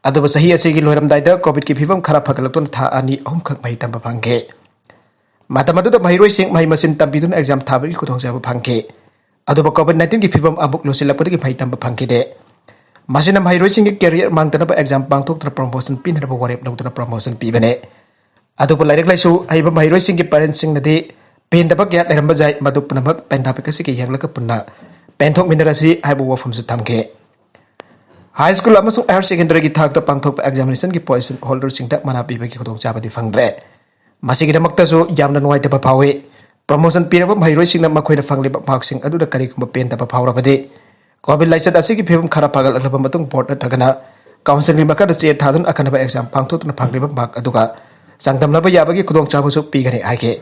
ꯑꯗꯨꯕꯨ ꯆꯍꯤ ꯑꯁꯤꯒꯤ ꯂꯣꯏꯔꯝꯗꯥꯏꯗ ꯀꯣꯚꯤꯗꯀꯤ ꯐꯤꯕꯝ ꯈꯔ ꯐꯒꯠꯂꯛꯇꯨꯅ ꯊꯥ ꯑꯅꯤ ꯑꯍꯨꯝꯈꯛ ꯃꯍꯩ ꯇꯝꯕ ꯐꯪꯈꯤ꯫ ꯃꯇꯝ ꯑꯗꯨꯗ ꯃꯍꯩꯔꯣꯏꯁꯤꯡ ꯃꯍꯩ ꯃꯁꯤꯡ ꯇꯝꯕꯤꯗꯨꯅ ꯑꯦꯛꯖꯥꯝ ꯊꯥꯕꯒꯤ ꯈꯨꯗꯣꯡꯆꯥꯕ ꯐꯪꯈꯤ꯫ ꯑꯗꯨꯕꯨ ꯀꯣꯚꯤꯗ ꯅꯥꯏꯟꯇꯤꯟꯒꯤ ꯐꯤꯕꯝ ꯑꯃꯨꯛ ꯂꯨꯁꯤꯜꯂꯛꯄꯗꯒꯤ ꯃꯍꯩ ꯇꯝꯕ ꯐꯪꯈꯤꯗꯦ꯫ ꯃꯁꯤꯅ ꯃꯍꯩꯔꯣꯏꯁꯤꯡꯒꯤ ꯀꯦꯔꯤꯌꯔ ꯃꯥꯡꯗꯅꯕ ꯑꯦꯛꯖꯥꯝ ꯄꯥꯡꯊꯣꯛꯇꯨꯅ ꯄ꯭ꯔꯣꯃꯣꯁꯟ ꯄꯤꯅꯅꯕ ꯋꯥꯔꯦꯞ ꯂꯧꯗꯨꯅ ꯄ꯭ꯔꯣꯃꯣꯁꯟ ꯄꯤꯕꯅꯤ꯫ ꯑꯗꯨꯕꯨ ꯂꯥꯏꯔꯤꯛ ꯂꯥꯏꯁꯨ ꯍꯩꯕ ꯃꯍꯩꯔꯣꯏꯁꯤꯡꯒꯤ ꯄꯦꯔꯦꯟꯁꯁꯤꯡꯅꯗꯤ ꯄꯦꯟꯗꯕ ꯀꯌꯥ ꯂꯩꯔꯝꯕ ꯌꯥꯏ꯫ ꯃꯗꯨ ꯄꯨꯝꯅꯃꯛ ꯄꯦꯟꯗꯥꯃꯤꯛ ꯑꯁꯤꯒ ꯌꯦꯡꯂꯒ ꯄꯨꯟꯅ ꯄꯦꯟꯊꯣꯛꯃꯤꯟꯅꯔꯁꯤ ꯍꯥꯏꯕ ꯋꯥꯐꯝꯁꯨ ꯊꯝꯈꯤ꯫ ꯍꯥꯏ ꯁ꯭ꯀꯨꯜ ꯑꯃꯁꯨꯡ ꯍꯥꯌꯔ ꯁꯦꯀꯦꯟꯗꯔꯤꯒꯤ ꯊꯥꯛꯇ ꯄꯥꯡꯊꯣꯛꯄ ꯑꯦꯛꯖꯥꯃꯤꯅꯦꯁꯟꯒꯤ ꯄꯣꯖꯤꯁꯟ ꯍꯣꯜꯗꯔꯁꯤꯡꯗ ꯃꯅꯥ ꯄꯤꯕꯒꯤ ꯈꯨꯗꯣꯡꯆꯥꯕꯗꯤ ꯐꯪꯗ꯭ꯔꯦ꯫ ꯃꯁꯤꯒꯤꯗꯃꯛꯇꯁꯨ ꯌꯥꯝꯅ ꯅꯨꯡꯉꯥꯏꯇꯕ ꯐꯥꯎꯏ꯫ ꯄ꯭ꯔꯣꯃꯣꯁꯟ ꯄꯤꯔꯕ ꯃꯍꯩꯔꯣꯏꯁꯤꯡꯅ ꯃꯈꯣꯏꯅ ꯐꯪꯂꯤꯕ ꯃꯥꯔꯛꯁꯤꯡ ꯑꯗꯨꯗ ꯀꯔꯤꯒꯨꯝꯕ ꯄꯦꯟꯗꯕ ꯐꯥꯎꯔꯕꯗꯤ, ꯀꯣꯚꯤꯗ ꯂꯥꯏꯆꯠ ꯑꯁꯤꯒꯤ ꯐꯤꯕꯝ ꯈꯔ ꯐꯒꯠꯂꯛꯂꯕ ꯃꯇꯨꯡ ꯕꯣꯔꯗ ꯅꯠꯇ꯭ꯔꯒꯅ ꯀꯥꯎꯟꯁꯤꯜꯒꯤ ꯃꯈꯥꯗ ꯆꯦ ꯊꯥꯗꯨꯅ ꯑꯈꯟꯅꯕ ꯑꯦꯛꯖꯥꯝ ꯄꯥꯡꯊꯣꯛꯇꯨꯅ ꯐꯪꯂꯤꯕ ꯃꯥꯔꯛ ꯑꯗꯨꯒ ꯆꯥꯡꯗꯝꯅꯕ ꯌꯥꯕꯒꯤ ꯈꯨꯗꯣꯡꯆꯥꯕꯁꯨ ꯄꯤꯒꯅꯤ ꯍꯥꯏꯈꯤ꯫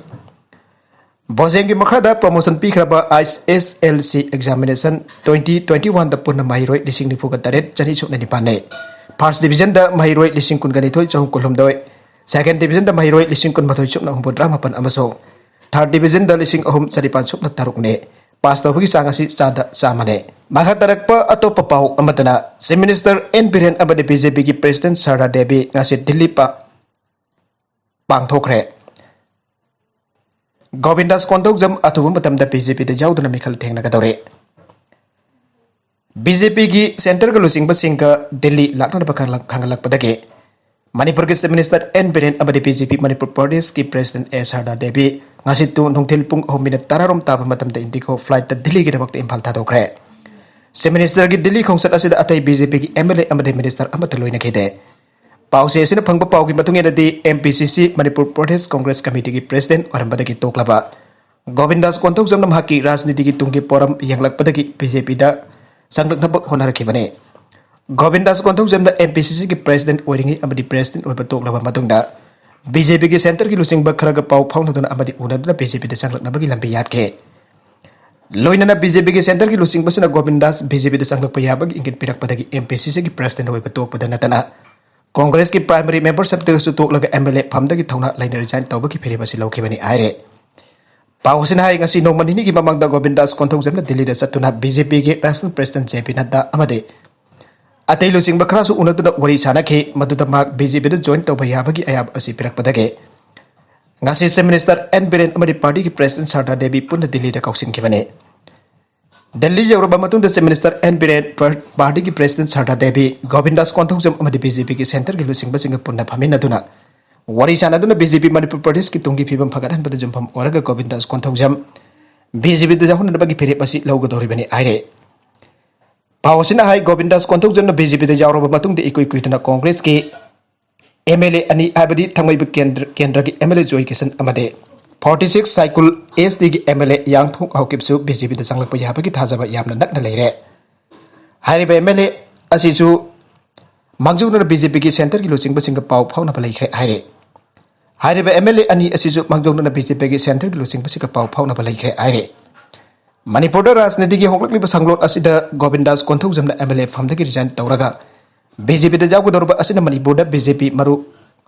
ꯕꯣꯖꯦꯡꯒꯤ ꯃꯈꯥꯗ ꯄ꯭ꯔꯣꯃꯣꯁꯟ ꯄꯤꯈ꯭ꯔꯕ I S L C examination twenty twenty ꯋꯥꯟꯗ ꯄꯨꯟꯅ ꯃꯍꯩꯔꯣꯏ ꯂꯤꯁꯤꯡ ꯅꯤꯐꯨꯒ ꯇꯔꯦꯠ ꯆꯅꯤ ꯁꯨꯞꯅ ꯅꯤꯄꯥꯟꯅꯤ꯫ ꯐꯥꯔꯁ ꯗꯤꯕꯤꯖꯟꯗ ꯃꯍꯩꯔꯣꯏ ꯂꯤꯁꯤꯡ ꯀꯨꯟꯒ ꯅꯤꯊꯣꯏ ꯆꯍꯨꯝ ꯀꯨꯟꯍꯨꯝꯗꯣꯏ, ꯁꯦꯀꯦꯟ ꯗꯤꯕꯤꯖꯟꯗ ꯃꯍꯩꯔꯣꯏ ꯂꯤꯁꯤꯡ ꯀꯨꯟꯃꯥꯊꯣꯏ ꯁꯨꯞꯅ ꯍꯨꯝꯐꯨꯇꯔꯥ ꯃꯥꯄꯟ ꯑꯃꯁꯨꯡ ꯊꯥꯔꯠ ꯗꯤꯕꯤꯖꯟꯗ ꯂꯤꯁꯤꯡ ꯑꯍꯨꯝ ꯆꯅꯤꯄꯥꯟ ꯁꯨꯞꯅ ꯇꯔꯨꯛꯅꯤ꯫ ꯄꯥꯁ ꯇꯧꯕꯒꯤ ꯆꯥꯡ ꯑꯁꯤ ꯆꯥꯗ ꯆꯥꯝꯃꯅꯤ꯫ ꯃꯈꯥ ꯇꯥꯔꯛꯄ ꯑꯇꯣꯞꯄ ꯄꯥꯎ ꯑꯃꯗꯅ, ꯆꯤꯐ ꯃꯤꯅꯤꯁꯇꯔ ꯑꯦꯟ ꯕꯤꯔꯦꯟ ꯑꯃꯗꯤ ꯕꯤ ꯖꯦ ꯄꯤꯒꯤ ꯄ꯭ꯔꯦꯁꯤꯗꯦꯟꯠ ꯁꯔꯗꯥ ꯗꯦꯕꯤ ꯉꯁꯤ ꯗꯤꯜꯂꯤ ꯄꯥ-, ꯄꯥꯡꯊꯣꯛꯈ꯭ꯔꯦ꯫ ꯒꯣꯕꯤꯟꯗꯥꯁ ꯀꯣꯟꯊꯧꯖꯝ ꯑꯊꯨꯕ ꯃꯇꯝꯗ ꯕꯤ ꯖꯦ ꯄꯤꯗ ꯌꯥꯎꯗꯨꯅ ꯃꯤꯈꯜ ꯊꯦꯡꯅꯒꯗꯧꯔꯦ꯫ ꯕꯤ ꯖꯦ ꯄꯤꯒꯤ ꯁꯦꯟꯇꯔꯒ ꯂꯨꯆꯤꯡꯕꯁꯤꯡꯒ ꯗꯤꯜꯂꯤ ꯂꯥꯛꯅꯅꯕ ꯈꯪꯂꯛ-, ꯈꯪꯍꯜꯂꯛꯄꯗꯒꯤ ꯃꯅꯤꯄꯨꯔꯒꯤ ꯆꯤꯐ ꯃꯤꯅꯤꯁꯇꯔ ꯑꯦꯟ ꯕꯤꯔꯦꯟ ꯑꯃꯗꯤ ꯕꯤ ꯖꯦ ꯄꯤ ꯃꯅꯤꯄꯨꯔ ꯄ꯭ꯔꯗꯦꯁꯀꯤ ꯄ꯭ꯔꯦꯁꯤꯗꯦꯟꯠ ꯑꯦ ꯁꯔꯗꯥ ꯗꯦꯕꯤ ꯉꯁꯤ ꯇꯨ ꯅꯨꯡꯊꯤꯜ ꯄꯨꯡ ꯑꯍꯨꯝ ꯃꯤꯅꯠ ꯇꯔꯥꯔꯣꯝ ꯇꯥꯕ ꯃꯇꯝꯗ ꯏꯟꯗꯤꯒꯣ ꯐ꯭ꯂꯥꯏꯠꯇ ꯗꯤꯜꯂꯤꯒꯤꯗꯃꯛꯇ ꯏꯝꯐꯥꯜ ꯊꯥꯗꯣꯛꯈ꯭ꯔꯦ꯫ ꯆꯤꯐ ꯃꯤꯅꯤꯁꯇꯔꯒꯤ ꯗꯤꯜꯂꯤ ꯈꯣꯡꯆꯠ ꯑꯁꯤꯗ ꯑꯇꯩ ꯕꯤ ꯖꯦ ꯄꯤꯒꯤ ꯑꯦꯝ ꯑꯦꯜ ꯑꯦ ꯑꯃꯗꯤ ꯃꯤꯅꯤꯁꯇꯔ ꯑꯃꯠꯇ ꯂꯣꯏꯅꯈꯤꯗꯦ꯫ ꯄꯥꯎꯆꯦ ꯑꯁꯤꯅ ꯐꯪꯕ ꯄꯥꯎꯒꯤ ꯃꯇꯨꯡ ꯏꯟꯅꯗꯤ, ꯑꯦꯝ ꯄꯤ ꯁꯤ ꯁꯤ ꯃꯅꯤꯄꯨꯔ ꯄ꯭ꯔꯗꯦꯁ ꯀꯣꯡꯒ꯭ꯔꯦꯁ ꯀꯃꯤꯇꯤꯒꯤ ꯄ꯭ꯔꯦꯁꯤꯗꯦꯟꯠ ꯑꯣꯏꯔꯝꯕꯗꯒꯤ ꯇꯣꯛꯂꯕ ꯒꯣꯕꯤꯟꯗꯥꯁ ꯀꯣꯟꯊꯧꯖꯝꯅ ꯃꯍꯥꯛꯀꯤ ꯔꯥꯖꯅꯤꯇꯤꯒꯤ ꯇꯨꯡꯒꯤ ꯄꯣꯔꯝ ꯌꯦꯡꯂꯛꯄꯗꯒꯤ ꯕꯤ ꯖꯦ ꯄꯤꯗ ꯆꯪꯂꯛꯅꯕ ꯍꯣꯠꯅꯔꯛꯈꯤꯕꯅꯤ꯫ ꯒꯣꯕꯤꯟꯗꯥꯁ ꯀꯣꯟꯊꯧꯖꯝꯅ ꯑꯦꯝ ꯄꯤ ꯁꯤ ꯁꯤꯒꯤ ꯄ꯭ꯔꯦꯁꯤꯗꯦꯟꯠ ꯑꯣꯏꯔꯤꯉꯩ ꯑꯃꯗꯤ ꯄ꯭ꯔꯦꯁꯤꯗꯦꯟꯠ ꯑꯣꯏꯕ ꯇꯣꯛꯂꯕ ꯃꯇꯨꯡꯗ ꯕꯤ ꯖꯦ ꯄꯤꯒꯤ ꯁꯦꯟꯇꯔꯒꯤ ꯂꯨꯆꯤꯡꯕ ꯈꯔꯒ ꯄꯥꯎ ꯐꯥꯎꯅꯗꯨꯅ ꯑꯃꯗꯤ ꯎꯅꯗꯨꯅ ꯕꯤ ꯖꯦ ꯄꯤꯗ ꯆꯪꯂꯛꯅꯕꯒꯤ ꯂꯝꯕꯤ ꯌꯥꯠꯈꯤ꯫ ꯂꯣꯏꯅꯅ ꯕꯤ ꯖꯦ ꯄꯤꯒꯤ ꯁꯦꯟꯇꯔꯒꯤ ꯂꯨꯆꯤꯡꯕꯁꯤꯅ ꯒꯣꯕꯤꯟꯗꯥꯁ ꯕꯤ ꯖꯦ ꯄꯤꯗ ꯆꯪꯂꯛꯄ ꯌꯥꯕꯒꯤ ꯏꯪꯒꯤꯠ ꯄꯤꯔꯛꯄꯗꯒꯤ ꯑꯦꯝ ꯄꯤ ꯁꯤ ꯁꯤꯒꯤ ꯄ꯭ꯔꯦꯁꯤꯗꯦꯟꯠ ꯑꯣꯏꯕ ꯇꯣꯛꯄꯗ ꯅꯠꯇꯅ ꯀꯣꯡꯒ꯭ꯔꯦꯁꯀꯤ ꯄ꯭ꯔꯥꯏꯃꯔꯤ ꯃꯦꯝꯕꯔꯁꯤꯞꯇꯒꯤꯁꯨ ꯇꯣꯛꯂꯒ ꯑꯦꯝ ꯑꯦꯜ ꯑꯦ ꯐꯝꯗꯒꯤ ꯊꯧꯅꯥ ꯂꯩꯅ ꯔꯤꯖꯥꯏꯟ ꯇꯧꯕꯒꯤ ꯐꯤꯔꯦꯞ ꯑꯁꯤ ꯂꯧꯈꯤꯕꯅꯤ ꯍꯥꯏꯔꯦ꯫ ꯄꯥꯎ ꯑꯁꯤꯅ ꯍꯥꯏ, ꯉꯁꯤ ꯅꯣꯡꯃ ꯅꯤꯅꯤꯒꯤ ꯃꯃꯥꯡꯗ ꯒꯣꯕꯤꯟꯗꯥꯁ ꯀꯣꯟꯊꯧꯖꯝꯅ ꯗꯤꯜꯂꯤꯗ ꯆꯠꯇꯨꯅ ꯕꯤ ꯖꯦ ꯄꯤꯒꯤ ꯅꯦꯁꯅꯦꯜ ꯄ꯭ꯔꯦꯁꯤꯗꯦꯟꯠ ꯖꯦ ꯄꯤ ꯅꯗ꯭ꯗꯥ ꯑꯃꯗꯤ ꯑꯇꯩ ꯂꯨꯆꯤꯡꯕ ꯈꯔꯁꯨ ꯎꯅꯗꯨꯅ ꯋꯥꯔꯤ ꯁꯥꯅꯈꯤ꯫ ꯃꯗꯨꯗ ꯃꯍꯥꯛ ꯕꯤ ꯖꯦ ꯄꯤꯗ ꯖꯣꯏꯟ ꯇꯧꯕ ꯌꯥꯕꯒꯤ ꯑꯌꯥꯕ ꯑꯁꯤ ꯄꯤꯔꯛꯄꯗꯒꯤ ꯉꯁꯤ ꯆꯤꯐ ꯃꯤꯅꯤꯁꯇꯔ ꯑꯦꯟ ꯕꯤꯔꯦꯟ ꯑꯃꯗꯤ ꯄꯥꯔꯇꯤꯒꯤ ꯄ꯭ꯔꯦꯁꯤꯗꯦꯟꯠ ꯁꯔꯗꯥ ꯗꯦꯕꯤ ꯄꯨꯟꯅ ꯗꯤꯜꯂꯤꯗ ꯀꯧꯁꯤꯟꯈꯤꯕꯅꯤ꯫ ꯗꯤꯜꯂꯤ ꯌꯧꯔꯕ ꯃꯇꯨꯡꯗ ꯆꯤꯐ ꯃꯤꯅꯤꯁꯇꯔ ꯑꯦꯟ ꯕꯤꯔꯦꯟ, ꯄ꯭ꯔ-, ꯄꯥꯔꯇꯤꯒꯤ ꯄ꯭ꯔꯦꯁꯤꯗꯦꯟꯠ ꯁꯔꯗꯥ ꯗꯦꯕꯤ, ꯒꯣꯕꯤꯟꯗꯥꯁ ꯀꯣꯟꯊꯧꯖꯝ ꯑꯃꯗꯤ ꯕꯤ ꯖꯦ ꯄꯤꯒꯤ ꯁꯦꯟꯇꯔꯒꯤ ꯂꯨꯆꯤꯡꯕꯁꯤꯡꯒ ꯄꯨꯟꯅ ꯐꯝꯃꯤꯟꯅꯗꯨꯅ ꯋꯥꯔꯤ ꯁꯥꯟꯅꯗꯨꯅ ꯕꯤ ꯖꯦ ꯄꯤ ꯃꯅꯤꯄꯨꯔ ꯄ꯭ꯔꯗꯦꯁꯀꯤ ꯇꯨꯡꯒꯤ ꯐꯤꯕꯝ ꯐꯒꯠꯍꯟꯕꯗ ꯌꯨꯝꯐꯝ ꯑꯣꯏꯔꯒ ꯒꯣꯕꯤꯟꯗꯥꯁ ꯀꯣꯟꯊꯧꯖꯝ ꯕꯤ ꯖꯦ ꯄꯤꯗ ꯌꯥꯎꯍꯟꯅꯕꯒꯤ ꯐꯤꯔꯦꯞ ꯑꯁꯤ ꯂꯧꯒꯗꯧꯔꯤꯕꯅꯤ ꯍꯥꯏꯔꯦ꯫ ꯄꯥꯎ ꯑꯁꯤꯅ ꯍꯥꯏ, ꯒꯣꯕꯤꯟꯗꯥꯁ ꯀꯣꯟꯊꯧꯖꯝꯅ ꯕꯤ ꯖꯦ ꯄꯤꯗ ꯌꯥꯎꯔꯕ ꯃꯇꯨꯡꯗ ꯏꯀꯨꯏ ꯀꯨꯏꯗꯅ ꯀꯣꯡꯒ꯭ꯔꯦꯁꯀꯤ ꯑꯦꯝ ꯑꯦꯜ ꯑꯦ ꯑꯅꯤ, ꯍꯥꯏꯕꯗꯤ ꯊꯥꯡꯃꯩꯕꯟ ꯀꯦꯟꯗ꯭ꯔ-, ꯀꯦꯟꯗ꯭ꯔꯒꯤ ꯑꯦꯝ ꯑꯦꯜ ꯑꯦ ꯖꯣꯏ ꯀꯤꯁꯟ ꯑꯃꯗꯤ forty six ꯁꯥꯏꯀꯨꯜ ꯑꯦꯁ ꯇꯤꯒꯤ ꯑꯦꯝ ꯑꯦꯜ ꯑꯦ ꯌꯥꯡꯊꯣꯡ ꯍꯥꯎꯀꯤꯞꯁꯨ ꯕꯤ ꯖꯦ ꯄꯤꯗ ꯆꯪꯂꯛꯄ ꯌꯥꯕꯒꯤ ꯊꯥꯖꯕ ꯌꯥꯝꯅ ꯅꯛꯅ ꯂꯩꯔꯦ꯫ ꯍꯥꯏꯔꯤꯕ ꯑꯦꯝ ꯑꯦꯜ ꯑꯦ ꯑꯁꯤꯁꯨ ꯃꯥꯡꯖꯧꯅꯅ ꯕꯤ ꯖꯦ ꯄꯤꯒꯤ ꯁꯦꯟꯇꯔꯒꯤ ꯂꯨꯆꯤꯡꯕꯁꯤꯡꯒ ꯄꯥꯎ ꯐꯥꯎꯅꯕ ꯂꯩꯈ꯭ꯔꯦ ꯍꯥꯏꯔꯦ꯫ ꯍꯥꯏꯔꯤꯕ ꯑꯦꯝ ꯑꯦꯜ ꯑꯦ ꯑꯅꯤ ꯑꯁꯤꯁꯨ ꯃꯥꯡꯖꯧꯅꯅ ꯕꯤ ꯖꯦ ꯄꯤꯒꯤ ꯁꯦꯟꯇꯔꯒꯤ ꯂꯨꯆꯤꯡꯕꯁꯤꯡꯒ ꯄꯥꯎ ꯐꯥꯎꯅꯕ ꯂꯩꯈ꯭ꯔꯦ ꯍꯥꯏꯔꯦ꯫ ꯃꯅꯤꯄꯨꯔꯗ ꯔꯥꯖꯅꯤꯇꯤꯒꯤ ꯍꯣꯡꯂꯛꯂꯤꯕ ꯁꯥꯡꯂꯣꯟ ꯑꯁꯤꯗ ꯒꯣꯕꯤꯟꯗꯥꯁ ꯀꯣꯟꯊꯧꯖꯝꯅ ꯑꯦꯝ ꯑꯦꯜ ꯑꯦ ꯐꯝꯗꯒꯤ ꯔꯤꯖꯥꯏꯟ ꯇꯧꯔꯒ ꯕꯤ ꯖꯦ ꯄꯤꯗ ꯌꯥꯎꯒꯗꯧꯔꯕ ꯑꯁꯤꯅ ꯃꯅꯤꯄꯨꯔꯗ ꯕꯤ ꯖꯦ ꯄꯤ ꯃꯔꯨ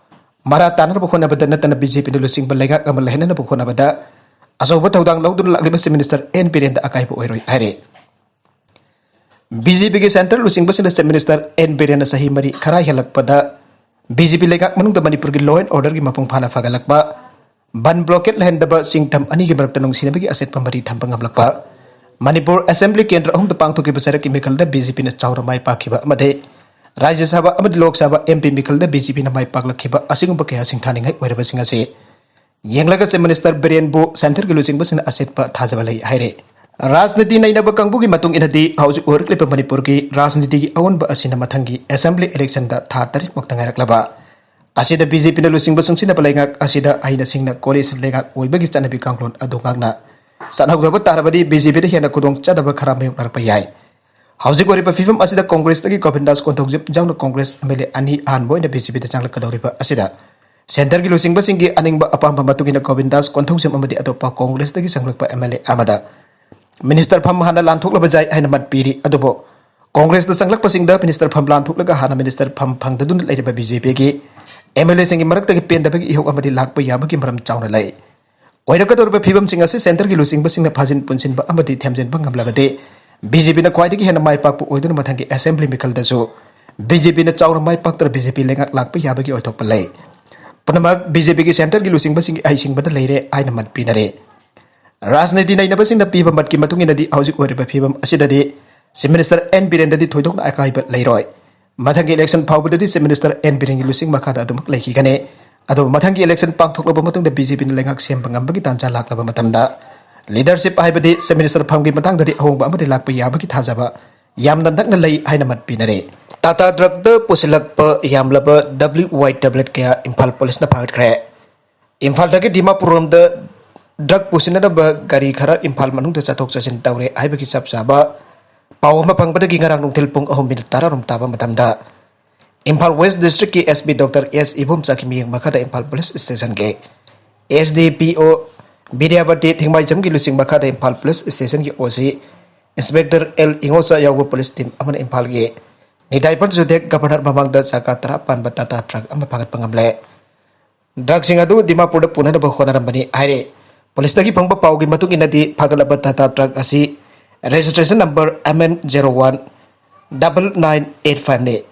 ꯃꯔꯥ ꯇꯥꯅꯅꯕ ꯍꯣꯠꯅꯕꯗ ꯅꯠꯇꯅ ꯕꯤ ꯖꯦ ꯄꯤꯅ ꯂꯨꯆꯤꯡꯕ ꯂꯩꯉꯥꯛ ꯑꯃ ꯂꯩꯍꯟꯅꯅꯕ ꯍꯣꯠꯅꯕꯗ ꯑꯆꯧꯕ ꯊꯧꯗꯥꯡ ꯂꯧꯗꯨꯅ ꯂꯥꯛꯂꯤꯕ ꯆꯤꯐ ꯃꯤꯅꯤꯁꯇꯔ ꯑꯦꯟ ꯕꯤꯔꯦꯟꯗ ꯑꯀꯥꯏꯕ ꯑꯣꯏꯔꯣꯏ ꯍꯥꯏꯔꯦ꯫ ꯕꯤ ꯖꯦ ꯄꯤꯒꯤ ꯁꯦꯟꯇ꯭ꯔꯦꯜ ꯂꯨꯆꯤꯡꯕꯁꯤꯡꯅ ꯆꯤꯐ ꯃꯤꯅꯤꯁꯇꯔ ꯑꯦꯟ ꯕꯤꯔꯦꯟꯅ ꯆꯍꯤ ꯃꯔꯤ ꯈꯔ ꯍꯦꯜꯂꯛꯄꯗ ꯕꯤ ꯖꯦ ꯄꯤ ꯂꯩꯉꯥꯛ ꯃꯅꯨꯡꯗ ꯃꯅꯤꯄꯨꯔꯒꯤ law and order ꯒꯤ ꯃꯄꯨꯡ ꯐꯥꯅ ꯐꯒꯠꯂꯛꯄ, ꯕꯟ ꯕ꯭ꯂꯣꯀꯦꯠ ꯂꯩꯍꯟꯗꯕ, ꯆꯤꯡꯊꯝ ꯑꯅꯤꯒꯤ ꯃꯔꯛꯇ ꯅꯨꯡꯁꯤꯅꯕꯒꯤ ꯑꯆꯦꯠꯄ ꯃꯔꯤ ꯊꯝꯕ ꯉꯝꯂꯛꯄ, ꯃꯅꯤꯄꯨꯔ ꯑꯦꯁꯦꯝꯕ꯭ꯂꯤ ꯀꯦꯟꯗ꯭ꯔ ꯑꯍꯨꯝꯗ ꯄꯥꯡꯊꯣꯛꯈꯤꯕ ꯆꯩꯔꯛꯀꯤ ꯃꯤꯈꯜꯗ ꯕꯤ ꯖꯦ ꯄꯤꯅ ꯆꯥꯎꯅ ꯃꯥꯏ ꯄꯥꯛꯈꯤꯕ ꯑꯃꯗꯤ ꯔꯥꯖ꯭ꯌ ꯁꯚꯥ ꯑꯃꯗꯤ Lok Sabha M P ꯃꯤꯈꯜꯗ B J ꯄꯤꯅ ꯃꯥꯏ ꯄꯥꯛꯂꯛꯈꯤꯕ ꯑꯁꯤꯒꯨꯝꯕ ꯀꯌꯥ ꯁꯤꯡꯊꯥꯅꯤꯡꯉꯥꯏ ꯑꯣꯏꯔꯕꯁꯤꯡ ꯑꯁꯤ ꯌꯦꯡꯂꯒ ꯆꯤꯐ ꯃꯤꯅꯤꯁꯇꯔ ꯕꯤꯔꯦꯟꯕꯨ ꯁꯦꯟꯇꯔꯒꯤ ꯂꯨꯆꯤꯡꯕꯁꯤꯡꯅ ꯑꯆꯦꯠꯄ ꯊꯥꯖꯕ ꯂꯩ ꯍꯥꯏꯔꯦ꯫ ꯔꯥꯖꯅꯤꯇꯤ ꯅꯩꯅꯕ ꯀꯥꯡꯕꯨꯒꯤ ꯃꯇꯨꯡ ꯏꯟꯅꯗꯤ ꯍꯧꯖꯤꯛ ꯑꯣꯏꯔꯛꯂꯤꯕ ꯃꯅꯤꯄꯨꯔꯒꯤ ꯔꯥꯖꯅꯤꯇꯤꯒꯤ ꯑꯑꯣꯟꯕ ꯑꯁꯤꯅ ꯃꯊꯪꯒꯤ ꯑꯦꯁꯦꯝꯕ꯭ꯂꯤ ꯏꯂꯦꯛꯁꯟꯗ ꯊꯥ ꯇꯔꯦꯠꯃꯨꯛꯇ ꯉꯥꯏꯔꯛꯂꯕ ꯑꯁꯤꯗ ꯕꯤ ꯖꯦ ꯄꯤꯅ ꯂꯨꯆꯤꯡꯕ ꯆꯪꯁꯤꯟꯅꯕ ꯂꯩꯉꯥꯛ ꯑꯁꯤꯗ ꯍꯩꯅ ꯁꯤꯡꯅ ꯀꯣꯂꯤꯁꯟ ꯂꯩꯉꯥꯛ ꯑꯣꯏꯕꯒꯤ ꯆꯠꯅꯕꯤ ꯀꯥꯡꯂꯣꯟ ꯑꯗꯨ ꯉꯥꯛꯅ ꯆꯠꯍꯧꯗꯕ ꯇꯥꯔꯕꯗꯤ ꯕꯤ ꯖꯦ ꯄꯤꯗ ꯍꯦꯟꯅ ꯈꯨꯗꯣꯡ ꯆꯥꯗꯕ ꯈꯔ ꯃꯥꯌꯣꯛꯅꯔꯛꯄ ꯌꯥꯏ꯫ ꯍꯧꯖꯤꯛ ꯑꯣꯏꯔꯤꯕ ꯐꯤꯕꯝ ꯑꯁꯤꯗ ꯀꯣꯡꯒ꯭ꯔꯦꯁꯇꯒꯤ ꯒꯣꯕꯤꯟꯗꯥꯁ ꯀꯣꯟꯊꯧꯖꯝ ꯌꯥꯎꯅ ꯀꯣꯡꯒ꯭ꯔꯦꯁ ꯑꯦꯝ ꯑꯦꯜ ꯑꯦ ꯑꯅꯤ ꯑꯍꯥꯟꯕ ꯑꯣꯏꯅ ꯕꯤ ꯖꯦ ꯄꯤꯗ ꯆꯪꯂꯛꯀꯗꯧꯔꯤꯕ ꯑꯁꯤꯗ ꯁꯦꯟꯇꯔꯒꯤ ꯂꯨꯆꯤꯡꯕꯁꯤꯡꯒꯤ ꯑꯅꯤꯡꯕ ꯑꯄꯥꯝꯕ ꯃꯇꯨꯡ ꯏꯟꯅ ꯒꯣꯕꯤꯟꯗꯥꯁ ꯀꯣꯟꯊꯧꯖꯝ ꯑꯃꯗꯤ ꯑꯇꯣꯞꯄ ꯀꯣꯡꯒ꯭ꯔꯦꯁꯇꯒꯤ ꯆꯪꯂꯛꯄ ꯑꯦꯝ ꯑꯦꯜ ꯑꯦ ꯑꯃꯗ ꯃꯤꯅꯤꯁꯇꯔ ꯐꯝ ꯍꯥꯟꯅ ꯂꯥꯟꯊꯣꯛꯂꯕ ꯌꯥꯏ ꯍꯥꯏꯅ ꯃꯠ ꯄꯤꯔꯤ꯫ ꯑꯗꯨꯕꯨ ꯀꯣꯡꯒ꯭ꯔꯦꯁꯇ ꯆꯪꯂꯛꯄꯁꯤꯡꯗ ꯃꯤꯅꯤꯁꯇꯔ ꯐꯝ ꯂꯥꯟꯊꯣꯛꯂꯒ ꯍꯥꯟꯅ ꯃꯤꯅꯤꯁꯇꯔ ꯐꯝ ꯐꯪꯗꯗꯨꯅ ꯂꯩꯔꯤꯕ ꯕꯤ ꯖꯦ ꯄꯤꯒꯤ ꯑꯦꯝ ꯑꯦꯜ ꯑꯦꯁꯤꯡꯒꯤ ꯃꯔꯛꯇꯒꯤ ꯄꯦꯟꯗꯕꯒꯤ ꯏꯍꯧ ꯑꯃꯗꯤ ꯂꯥꯛꯄ ꯌꯥꯕꯒꯤ ꯃꯔꯝ ꯆꯥꯎꯅ ꯂꯩ꯫ ꯑꯣꯏꯔꯛꯀꯗꯧꯔꯤꯕ ꯐꯤꯕꯝꯁꯤꯡ ꯑꯁꯤ ꯁꯦꯟꯇꯔꯒꯤ ꯂꯨꯆꯤꯡꯕꯁꯤꯡꯅ ꯐꯥꯖꯤꯟ ꯄꯨꯟꯁꯤꯟꯕ ꯑꯃꯗꯤ ꯊꯦꯝꯖꯤꯟꯕ ꯉꯝꯂꯕꯗꯤ ꯕꯤ ꯖꯦ ꯄꯤꯅ ꯈ꯭ꯋꯥꯏꯗꯒꯤ ꯍꯦꯟꯅ ꯃꯥꯏ ꯄꯥꯛꯄ ꯑꯣꯏꯗꯨꯅ ꯃꯊꯪꯒꯤ ꯑꯦꯁꯦꯝꯕ꯭ꯂꯤ ꯃꯤꯈꯜꯗꯁꯨ ꯕꯤ ꯖꯦ ꯄꯤꯅ ꯆꯥꯎꯅ ꯃꯥꯏ ꯄꯥꯛꯇꯨꯅ ꯕꯤ ꯖꯦ ꯄꯤ ꯂꯩꯉꯥꯛ ꯂꯥꯛꯄ ꯌꯥꯕꯒꯤ ꯑꯣꯏꯊꯣꯛꯄ ꯂꯩ꯫ ꯄꯨꯝꯅꯃꯛ ꯕꯤ ꯖꯦ ꯄꯤꯒꯤ ꯁꯦꯟꯇꯔꯒꯤ ꯂꯨꯆꯤꯡꯕꯁꯤꯡꯒꯤ ꯑꯍꯩꯁꯤꯡꯕꯗ ꯂꯩꯔꯦ ꯍꯥꯏꯅ ꯃꯠ ꯄꯤꯅꯔꯦ꯫ ꯔꯥꯖꯅꯤꯇꯤ ꯅꯩꯅꯕꯁꯤꯡꯅ ꯄꯤꯕ ꯃꯠꯀꯤ ꯃꯇꯨꯡ ꯏꯟꯅꯗꯤ ꯍꯧꯖꯤꯛ ꯑꯣꯏꯔꯤꯕ ꯐꯤꯕꯝ ꯑꯁꯤꯗꯗꯤ ꯆꯤꯐ ꯃꯤꯅꯤꯁꯇꯔ ꯑꯦꯟ ꯕꯤꯔꯦꯟꯗꯗꯤ ꯊꯣꯏꯗꯣꯛꯅ ꯑꯀꯥꯏꯕ ꯂꯩꯔꯣꯏ꯫ ꯃꯊꯪꯒꯤ ꯏꯂꯦꯛꯁꯟ ꯐꯥꯎꯕꯗꯗꯤ ꯆꯤꯐ ꯃꯤꯅꯤꯁꯇꯔ ꯑꯦꯟ ꯕꯤꯔꯦꯟꯒꯤ ꯂꯨꯆꯤꯡ ꯃꯈꯥꯗ ꯑꯗꯨꯃꯛ ꯂꯩꯈꯤꯒꯅꯤ꯫ ꯑꯗꯨꯕꯨ ꯃꯊꯪꯒꯤ election ꯄꯥꯡꯊꯣꯛꯂꯕ ꯃꯇꯨꯡꯗ BJPꯅ ꯂꯩꯉꯥꯛ ꯁꯦꯝꯕ ꯉꯝꯕꯒꯤ ꯇꯥꯟꯖꯥ ꯂꯥꯛꯂꯕ ꯃꯇꯝꯗ leadership ꯍꯥꯏꯕꯗꯤ Chief Minister ꯐꯝꯒꯤ ꯃꯇꯥꯡꯗꯗꯤ ꯑꯍꯣꯡꯕ ꯑꯃꯗꯤ ꯂꯥꯛꯄ ꯌꯥꯕꯒꯤ ꯊꯥꯖꯕ ꯌꯥꯝꯅ ꯅꯛꯅ ꯂꯩ ꯍꯥꯏꯅ ꯃꯠ ꯄꯤꯅꯔꯦ꯫ ꯇꯥꯇꯥ ꯇ꯭ꯔꯛꯇ ꯄꯨꯁꯤꯜꯂꯛꯄ ꯌꯥꯝꯂꯕ WY tablet ꯀꯌꯥ ꯏꯝꯐꯥꯜ ꯄꯨꯂꯤꯁꯅ ꯐꯥꯒꯠꯈ꯭ꯔꯦ꯫ ꯏꯝꯐꯥꯜꯗꯒꯤ ꯗꯤꯃꯥꯄꯨꯔ ꯔꯣꯝꯗ ꯗ꯭ꯔꯒ ꯄꯨꯁꯤꯟꯅꯅꯕ ꯒꯥꯔꯤ ꯈꯔ ꯏꯝꯐꯥꯜ ꯃꯅꯨꯡꯗ ꯆꯠꯊꯣꯛ ꯆꯠꯁꯤꯟ ꯇꯧꯔꯦ ꯍꯥꯏꯕꯒꯤ ꯆꯞ ꯆꯥꯕ ꯄꯥꯎ ꯑꯃ ꯐꯪꯕꯗꯒꯤ ꯉꯔꯥꯡ ꯅꯨꯡꯊꯤꯜ ꯄꯨꯡ ꯑꯍꯨꯝ ꯃꯤꯅꯤꯠ ꯇꯔꯥ ꯔꯣꯝ ꯇꯥꯕ ꯃꯇꯝꯗ Imphal West Districtꯀꯤ SP Doctor S ꯏꯕꯣꯝꯆꯥꯒꯤ ꯃꯤꯠꯌꯦꯡ ꯃꯈꯥꯗ ꯏꯝꯐꯥꯜ ꯄꯨꯂꯤꯁ ꯁ꯭ꯇꯦꯁꯟꯒꯤ SDPO ꯕꯤꯗ꯭ꯌꯥꯄꯇꯤ ꯊꯤꯡꯃꯥꯏꯖꯝꯒꯤ ꯂꯨꯆꯤꯡ ꯃꯈꯥꯗ ꯏꯝꯐꯥꯜ ꯄꯨꯂꯤꯁ ꯁ꯭ꯇꯦꯁꯟꯒꯤ OC Inspector L ꯏꯉꯣꯆꯥ ꯌꯥꯎꯕ ꯄꯨꯂꯤꯁ ꯇꯤꯝ ꯑꯃꯅ ꯏꯝꯐꯥꯜꯒꯤ ꯅꯤꯗꯥꯏꯄꯟ ꯖꯨꯗꯦꯛ ꯒꯕꯔꯅꯔ ꯃꯃꯥꯡꯗ ꯆꯀꯥ ꯇꯔꯥ ꯄꯥꯟꯕ ꯇꯥꯇꯥ ꯇ꯭ꯔꯛ ꯑꯃ ꯐꯥꯒꯠꯄ ꯉꯝꯂꯦ꯫ ꯗ꯭ꯔꯒꯁꯤꯡ ꯑꯗꯨ ꯗꯤꯃꯥꯄꯨꯔꯗ ꯄꯨꯅꯅꯕ ꯍꯣꯠꯅꯔꯝꯕꯅꯤ ꯍꯥꯏꯔꯦ꯫ ꯄꯨꯂꯤꯁꯇꯒꯤ ꯐꯪꯕ ꯄꯥꯎꯒꯤ ꯃꯇꯨꯡ ꯏꯟꯅꯗꯤ ꯐꯥꯒꯠꯂꯕ ꯇꯥꯇꯥ ꯇ꯭ꯔꯛ ꯑꯁꯤ registration number MN zero one double nine eight fiveꯅꯤ꯫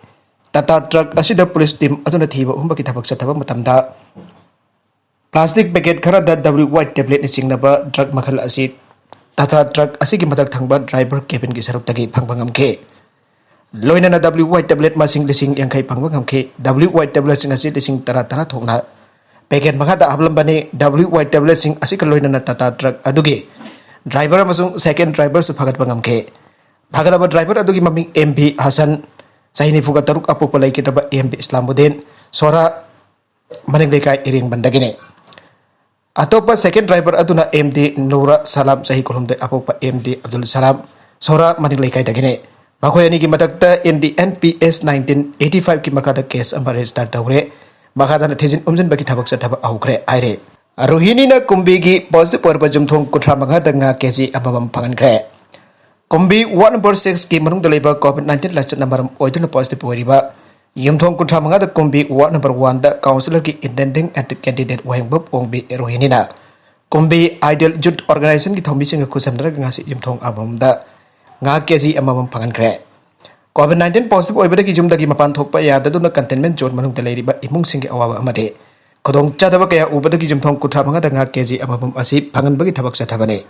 ꯇꯥꯇꯥ ꯇ꯭ꯔꯛ ꯑꯁꯤꯗ ꯄꯨꯂꯤꯁ ꯇꯤꯝ ꯑꯗꯨꯅ ꯊꯤꯕ ꯍꯨꯝꯕꯒꯤ ꯊꯕꯛ ꯆꯠꯊꯕ ꯃꯇꯝꯗ ꯄ꯭ꯂꯥꯁꯇꯤꯛ ꯄꯦꯀꯦꯠ ꯈꯔꯗ WY tabletꯅ ꯆꯤꯡꯅꯕ ꯗ꯭ꯔꯒ ꯃꯈꯜ ꯑꯁꯤ ꯇꯥꯇꯥ ꯇ꯭ꯔꯛ ꯑꯁꯤꯒꯤ ꯃꯊꯛ ꯊꯪꯕ ꯗ꯭ꯔꯥꯏꯚꯔ ꯀꯦꯕꯤꯟꯒꯤ ꯁꯔꯨꯛꯇꯒꯤ ꯐꯪꯕ ꯉꯝꯈꯤ꯫ ꯂꯣꯏꯅꯅ WY tablet ꯃꯁꯤꯡ ꯂꯤꯁꯤꯡ ꯌꯥꯡꯈꯩ ꯐꯪꯕ ꯉꯝꯈꯤ꯫ WY tabletꯁꯤꯡ ꯑꯁꯤ ꯂꯤꯁꯤꯡ ꯇꯔꯥ ꯇꯔꯥ ꯊꯣꯛꯅ ꯄꯦꯀꯦꯠ ꯃꯉꯥꯗ ꯍꯥꯞꯂꯝꯕꯅꯤ꯫ WY tabletꯁꯤꯡ ꯑꯁꯤꯒ ꯂꯣꯏꯅꯅ ꯇꯥꯇꯥ ꯇ꯭ꯔꯛ ꯑꯗꯨꯒꯤ ꯗ꯭ꯔꯥꯏꯚꯔ ꯑꯃꯁꯨꯡ ꯁꯦꯀꯦꯟ ꯗ꯭ꯔꯥꯏꯚꯔꯁꯨ ꯐꯥꯒꯠꯄ ꯉꯝꯈꯤ꯫ ꯐꯥꯒꯠꯂꯕ ꯗ꯭ꯔꯥꯏꯚꯔ ꯑꯗꯨꯒꯤ ꯃꯃꯤꯡ MV ꯍꯁꯟ, ꯆꯍꯤ ꯅꯤꯐꯨꯒ ꯇꯔꯨꯛ, ꯑꯄꯣꯛꯄ ꯂꯩꯈꯤꯗ꯭ꯔꯕ MV ꯏꯁꯂꯥꯃꯨꯗꯤꯟ, ꯁꯣꯔꯥ, ꯃꯅꯤꯡ ꯂꯩꯀꯥꯏ ꯏꯔꯦꯡꯕꯟꯗꯒꯤꯅꯤ꯫ ꯑꯇꯣꯞꯄ ꯁꯦꯀꯦꯟ ꯗ꯭ꯔꯥꯏꯚꯔ ꯑꯗꯨꯅ MD ꯅꯨꯔꯥ ꯁꯂꯥꯝ, ꯆꯍꯤ ꯀꯨꯟꯍꯨꯝꯗꯣꯏ, ꯑꯄꯣꯛꯄ MD ꯑꯕꯗꯨꯜ ꯁꯂꯥꯝ, ꯁꯣꯔꯥ, ꯃꯅꯤꯡ ꯂꯩꯀꯥꯏꯗꯒꯤꯅꯤ꯫ ꯃꯈꯣꯏ ꯑꯅꯤꯒꯤ ꯃꯊꯛꯇ NDNPS nineteen eighty fiveꯀꯤ ꯃꯈꯥꯗ case ꯑꯃ register ꯇꯧꯔꯦ꯫ ꯃꯈꯥ ꯇꯥꯅ ꯊꯤꯖꯤꯟ ꯍꯨꯝꯖꯤꯟꯕꯒꯤ ꯊꯕꯛ ꯆꯠꯊꯕ ꯍꯧꯈ꯭ꯔꯦ ꯍꯥꯏꯔꯦ꯫ ꯔꯣꯍꯤꯅꯤꯅ ꯀꯨꯝꯕꯤꯒꯤ positive ꯑꯣꯏꯔꯕ ꯌꯨꯝꯊꯣꯡ ꯀꯨꯟꯊ꯭ꯔꯥ ꯃꯉꯥꯗ ꯉꯥ KG ꯑꯃꯃꯝ ꯐꯪꯍꯟꯈ꯭ꯔꯦ꯫ ꯀꯨꯝꯕꯤ ward number sixꯀꯤ ꯃꯅꯨꯡꯗ ꯂꯩꯕ COVID nineteen ꯂꯥꯏꯆꯠꯅ ꯃꯔꯝ ꯑꯣꯏꯗꯨꯅ positive ꯑꯣꯏꯔꯤꯕ ꯌꯨꯝꯊꯣꯡ ꯀꯨꯟꯊ꯭ꯔꯥ ꯃꯉꯥꯗ ꯀꯨꯝꯕꯤ ward number oneꯗ councillorꯒꯤ intending candidate ꯋꯥꯍꯦꯡꯕꯝ ꯑꯣꯡꯕꯤ ꯔꯣꯍꯤꯅꯤꯅ ꯀꯨꯝꯕꯤ Ideal Youth Organisationꯒꯤ ꯊꯧꯃꯤꯁꯤꯡꯒ ꯈꯨꯠꯁꯝꯅꯔꯒ ꯉꯁꯤ ꯌꯨꯝꯊꯣꯡ ꯑꯃꯃꯝꯗ ꯉꯥ KG ꯑꯃꯃꯝ ꯐꯪꯍꯟꯈ꯭ꯔꯦ꯫ COVID nineteen positive ꯑꯣꯏꯕꯗꯒꯤ ꯌꯨꯝꯗꯒꯤ ꯃꯄꯥꯟ ꯊꯣꯛꯄ ꯌꯥꯗꯗꯨꯅ containment zone ꯃꯅꯨꯡꯗ ꯂꯩꯔꯤꯕ ꯏꯃꯨꯡꯁꯤꯡꯒꯤ ꯑꯋꯥꯕ ꯑꯃꯗꯤ ꯈꯨꯗꯣꯡꯆꯥꯗꯕ ꯀꯌꯥ ꯎꯕꯗꯒꯤ ꯌꯨꯝꯊꯣꯡ ꯀꯨꯟꯊ꯭ꯔꯥ ꯃꯉꯥꯗ ꯉꯥ KG ꯑꯃꯃꯝ ꯑꯁꯤ ꯐꯪꯍꯟꯕꯒꯤ ꯊꯕꯛ ꯆꯠꯊꯕꯅꯤ꯫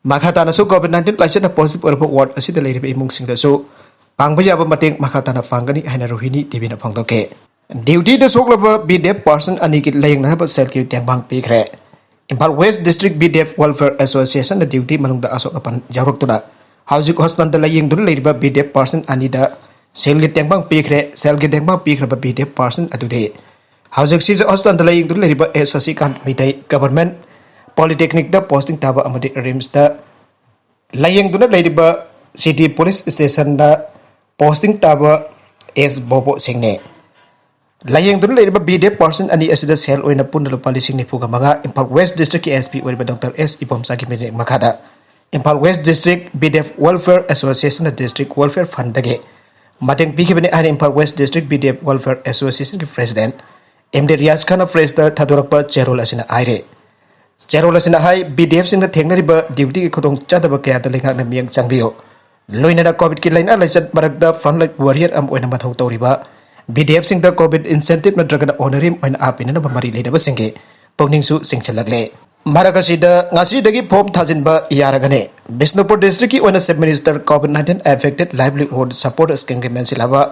ꯃꯈꯥ ꯇꯥꯅꯁꯨ COVID nineteen ꯂꯥꯏꯆꯠꯅ positive ꯑꯣꯏꯔꯕ ward ꯑꯁꯤꯗ ꯂꯩꯔꯤꯕ ꯏꯃꯨꯡꯁꯤꯡꯗꯁꯨ ꯄꯥꯡꯕ ꯌꯥꯕ ꯃꯇꯦꯡ ꯃꯈꯥ ꯇꯥꯅ ꯄꯥꯡꯒꯅꯤ ꯍꯥꯏꯅ ꯔꯣꯍꯤꯅꯤ TVꯅ ꯐꯣꯡꯗꯣꯛꯈꯤ꯫ Duty ꯗ ꯁꯣꯛꯂꯕ B D F person ꯑꯅꯤꯒꯤ ꯂꯥꯌꯦꯡꯅꯅꯕ ꯁꯦꯜꯒꯤ ꯇꯦꯡꯕꯥꯡ ꯄꯤꯈ꯭ꯔꯦ꯫ Imphal West District B D F Welfare Association ꯅ duty ꯃꯅꯨꯡꯗ ꯑꯁꯣꯛ ꯑꯄꯟ ꯌꯥꯎꯔꯛꯇꯨꯅ ꯍꯧꯖꯤꯛ hospital ꯗ ꯂꯥꯌꯦꯡꯗꯨꯅ ꯂꯩꯔꯤꯕ B D F person ꯑꯅꯤꯗ ꯁꯦꯜꯒꯤ ꯇꯦꯡꯕꯥꯡ ꯄꯤꯈ꯭ꯔꯦ꯫ ꯁꯦꯜꯒꯤ ꯇꯦꯡꯕꯥꯡ ꯄꯤꯈ꯭ꯔꯕ B D F person ꯑꯗꯨꯗꯤ ꯍꯧꯖꯤꯛ ꯁꯤꯖ hospital ꯗ ꯂꯥꯌꯦꯡꯗꯨꯅ ꯂꯩꯔꯤꯕ S ꯁꯁꯤꯀꯥꯟꯇ ꯃꯩꯇꯩ, Government Polytechnic ꯇ posting ꯇꯥꯕ ꯑꯃꯗꯤ RIMS ꯇ ꯂꯥꯌꯦꯡꯗꯨꯅ ꯂꯩꯔꯤꯕ City Police Station ꯗ posting ꯇꯥꯕ S ꯕꯣꯕꯣ ꯁꯤꯡꯅꯤ꯫ ꯂꯥꯌꯦꯡꯗꯨꯅ ꯂꯩꯔꯤꯕ B D F person ꯑꯅꯤ ꯑꯁꯤꯗ ꯁꯦꯜ ꯑꯣꯏꯅ ꯄꯨꯟꯅ ꯂꯨꯄꯥ ꯂꯤꯁꯤꯡ ꯅꯤꯐꯨꯒ ꯃꯉꯥ ꯏꯝꯐꯥꯜ West District ꯀꯤ S P ꯑꯣꯏꯔꯤꯕ Doctor S ꯏꯕꯣꯝꯆꯥꯒꯤ ꯃꯤꯠꯌꯦꯡ ꯃꯈꯥꯗ Imphal West District B D F Welfare Association ꯅ District Welfare Fund ꯗꯒꯤ ꯃꯇꯦꯡ ꯄꯤꯈꯤꯕꯅꯤ ꯍꯥꯏꯅ Imphal West District B D F Welfare Association ꯒꯤ President M D ꯔꯤꯌꯥꯖ ꯈꯥꯟꯅ press ꯇ ꯊꯥꯗꯣꯔꯛꯄ ꯆꯦꯔꯣꯜ ꯑꯁꯤꯅ ꯍꯥꯏꯔꯤ꯫ ꯆꯦꯔꯣꯜ ꯑꯁꯤꯅ ꯍꯥꯏ, B D F ꯁꯤꯡꯅ ꯊꯦꯡꯅꯔꯤꯕ duty ꯒꯤ ꯈꯨꯗꯣꯡꯆꯥꯗꯕ ꯀꯌꯥꯗ ꯂꯩꯉꯥꯛꯅ ꯃꯤꯠꯌꯦꯡ ꯆꯪꯕꯤꯌꯨ꯫ ꯂꯣꯏꯅꯅ COVID ꯀꯤ ꯂꯥꯏꯅꯥ ꯂꯥꯏꯆꯠ ꯃꯔꯛꯇ frontline warrior ꯑꯃ ꯑꯣꯏꯅ ꯃꯊꯧ ꯇꯧꯔꯤꯕ B D F ꯁꯤꯡꯗ COVID incentive ꯅꯠꯇ꯭ꯔꯒꯅ honorarium ꯑꯣꯏꯅ ꯍꯥꯞꯄꯤꯅꯅꯕ ꯃꯔꯤ ꯂꯩꯅꯕꯁꯤꯡꯒꯤ ꯄꯨꯛꯅꯤꯡꯁꯨ ꯆꯤꯡꯁꯤꯜꯂꯛꯂꯦ꯫ ꯃꯔꯛ ꯑꯁꯤꯗ ꯉꯁꯤꯗꯒꯤ form ꯊꯥꯖꯤꯟꯕ ꯌꯥꯔꯒꯅꯤ꯫ ꯕꯤꯁꯅꯨꯄꯨꯔ district ꯀꯤ ꯑꯣꯏꯅ Chief Minister COVID nineteen affected livelihood support scheme ꯒꯤ ꯃꯦꯟꯁꯤꯜꯂꯕ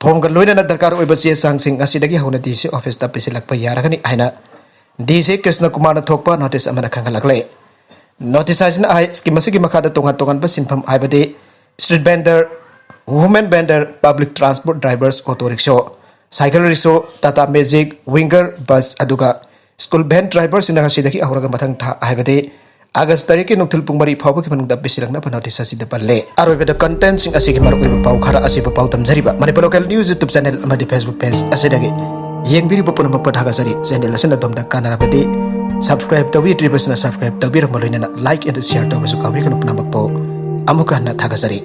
form ꯒ ꯂꯣꯏꯅꯅ ꯗꯔꯀꯥꯔ ꯑꯣꯏꯕ ꯆꯦ ꯆꯥꯡꯁꯤꯡ ꯉꯁꯤꯗꯒꯤ ꯍꯧꯅ D C office ꯇ ꯄꯤꯁꯤꯜꯂꯛꯄ ꯌꯥꯔꯒꯅꯤ ꯍꯥꯏꯅ D C ꯀ꯭ꯔꯤꯁꯅ ꯀꯨꯃꯥꯔꯅ ꯊꯣꯛꯄ notice ꯑꯃꯅ ꯈꯪꯍꯜꯂꯛꯂꯦ꯫ Notice ꯍꯥꯏꯁꯤꯅ ꯍꯥꯏ, scheme ꯑꯁꯤꯒꯤ ꯃꯈꯥꯗ ꯇꯣꯉꯥꯟ ꯇꯣꯉꯥꯟꯕ ꯁꯤꯟꯐꯝ ꯍꯥꯏꯕꯗꯤ street vendor, women vendor, public transport drivers, auto rickshaw, cycle rickshaw, Tata Magic, Winger bus, ꯑꯗꯨꯒ school van driver ꯁꯤꯡꯅ ꯉꯁꯤꯗꯒꯤ ꯍꯧꯔꯒ ꯃꯊꯪ ꯊꯥ ꯍꯥꯏꯕꯗꯤ August ꯇꯥꯔꯤꯛꯀꯤ ꯅꯨꯡꯊꯤꯜ ꯄꯨꯡ ꯃꯔꯤ ꯐꯥꯎꯕꯒꯤ ꯃꯅꯨꯡꯗ ꯄꯤꯁꯤꯜꯂꯛꯅꯕ notice ꯑꯁꯤꯗ ꯄꯜꯂꯦ꯫ ꯑꯔꯣꯏꯕꯗ content ꯁꯤꯡ ꯑꯁꯤꯒꯤ ꯃꯔꯨꯑꯣꯏꯕ ꯄꯥꯎ ꯈꯔ ꯑꯁꯤꯕꯨ ꯄꯥꯎꯗꯝꯖꯔꯤꯕ Manipur Local News YouTube channel ꯑꯃꯗꯤ Facebook page ꯑꯁꯤꯗꯒꯤ ꯌꯦꯡꯕꯤꯔꯤꯕ ꯄꯨꯝꯅꯃꯛꯄꯨ ꯊꯥꯒꯠꯆꯔꯤ꯫ Channel ꯑꯁꯤꯅ ꯑꯗꯣꯝꯗ ꯀꯥꯟꯅꯔꯕꯗꯤ subscribe ꯇꯧꯕꯤꯗ꯭ꯔꯤꯕꯁꯤꯅ subscribe ꯇꯧꯕꯤꯔꯝꯕ ꯂꯣꯏꯅꯅ like and share ꯇꯧꯕꯁꯨ ꯀꯥꯎꯕꯤꯒꯅꯨ꯫ ꯄꯨꯝꯅꯃꯛꯄꯨ ꯑꯃꯨꯛꯀ ꯍꯟꯅ ꯊꯥꯒꯠꯆꯔꯤ꯫